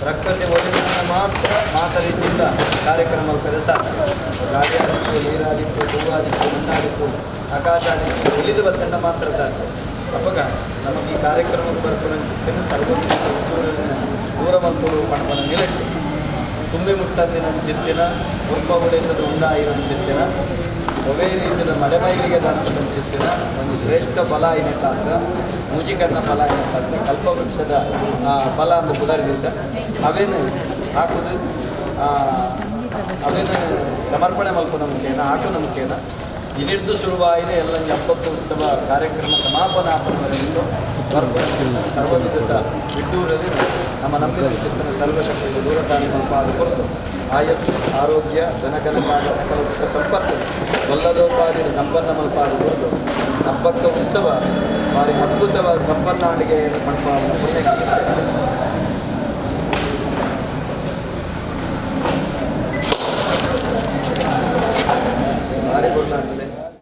ಪ್ರಕೃತಿ ಒಲಿನ ಮಾತ್ರ ಮಾತ ರೀತಿಯಿಂದ ಕಾರ್ಯಕ್ರಮ ಮಲ್ಪರೆ ಸಾಧ್ಯ. ಗಾಳಿ ಆದಿತ್ತು, ನೀರಾದಿತ್ತು, ಹೂವಾದಿತ್ತು, ಮಣ್ಣಾದಿತ್ತು, ಆಕಾಶ ಆದಿತ್ತು, ಒಲಿದು ಬತ್ತಂಡ ಮಾತ್ರ ಸಾಧ್ಯ. ಅಪ್ಪಗ ನಮಗೆ ಈ ಕಾರ್ಯಕ್ರಮಕ್ಕೆ ಬರ್ಕೊಂಡು ಸರ್ವೋತ್ತಮ ದೂರ ಮಲ್ಪಡು ಪಣಪನ ನಿಲಟ್ಟು ತುಂಬಿ ಮುಟ್ಟಂದಿನ ಚಿತ್ತಿನ ಉರ್ಪ ಉಳಿತದ ಉಂಡಾಯಿನ ಚಿತ್ತಿನ ಒವೇ ರೀತಿಯ ಮಡೆಮೈಲಿಗೆ ದಾನದ ಚಿತ್ತಿನ ಒಂದು ಶ್ರೇಷ್ಠ ಫಲ ಏನಿತ್ತಾತ್ರ ಮೂಜಿಕಣ್ಣ ಫಲ ಏನಿತ್ತಾತ್ರ ಕಲ್ಪವೃಕ್ಷದ ಫಲ ಅಂದು ಪುದರ್ದಿಂದ ಅವೇನು ಹಾಕುದು, ಅವೇನು ಸಮರ್ಪಣೆ ಮಲ್ಪು ನಮಕೇನ ಹಾಕು ನಮಕೇನ ಇಲ್ಲಿರ್ದು ಶುರುವಾಯಿನ ಎಲ್ಲ ಹಬ್ಬಕ್ಕ ಉತ್ಸವ ಕಾರ್ಯಕ್ರಮ ಸಮಾಪನಾಪನವರೆಗೂ ಬರ್ಪಣ ಸರ್ವವಿಧದ ವಿಡ್ಡೂರಲ್ಲಿ ನಮ್ಮ ನಂಬಿದ ಚಿತ್ತನ ಸರ್ವಶಕ್ತಿ ದೂರ ಸಾರಿ ಮಲ್ಪಾದ ಕೊರತು ಆಯಸ್ಸು ಆರೋಗ್ಯ ಧನಕನಕಾದ ಸಕಲ ಸುಖ ಸಂಪತ್ತು ಒಲ್ಲದೋಪಾದಿನ ಸಂಪನ್ನ ಮಲ್ಪಾದ ಕೊರತು ಹಬ್ಬಕ್ಕ ಉತ್ಸವ ಭಾರಿ ಅದ್ಭುತವಾದ ಸಂಪನ್ನ ಅಡುಗೆ ಮಲ್ಪ ಪುಣ್ಯ. ಭಾರಿ ಕೊಡ್ಲಾಗ್ತದೆ.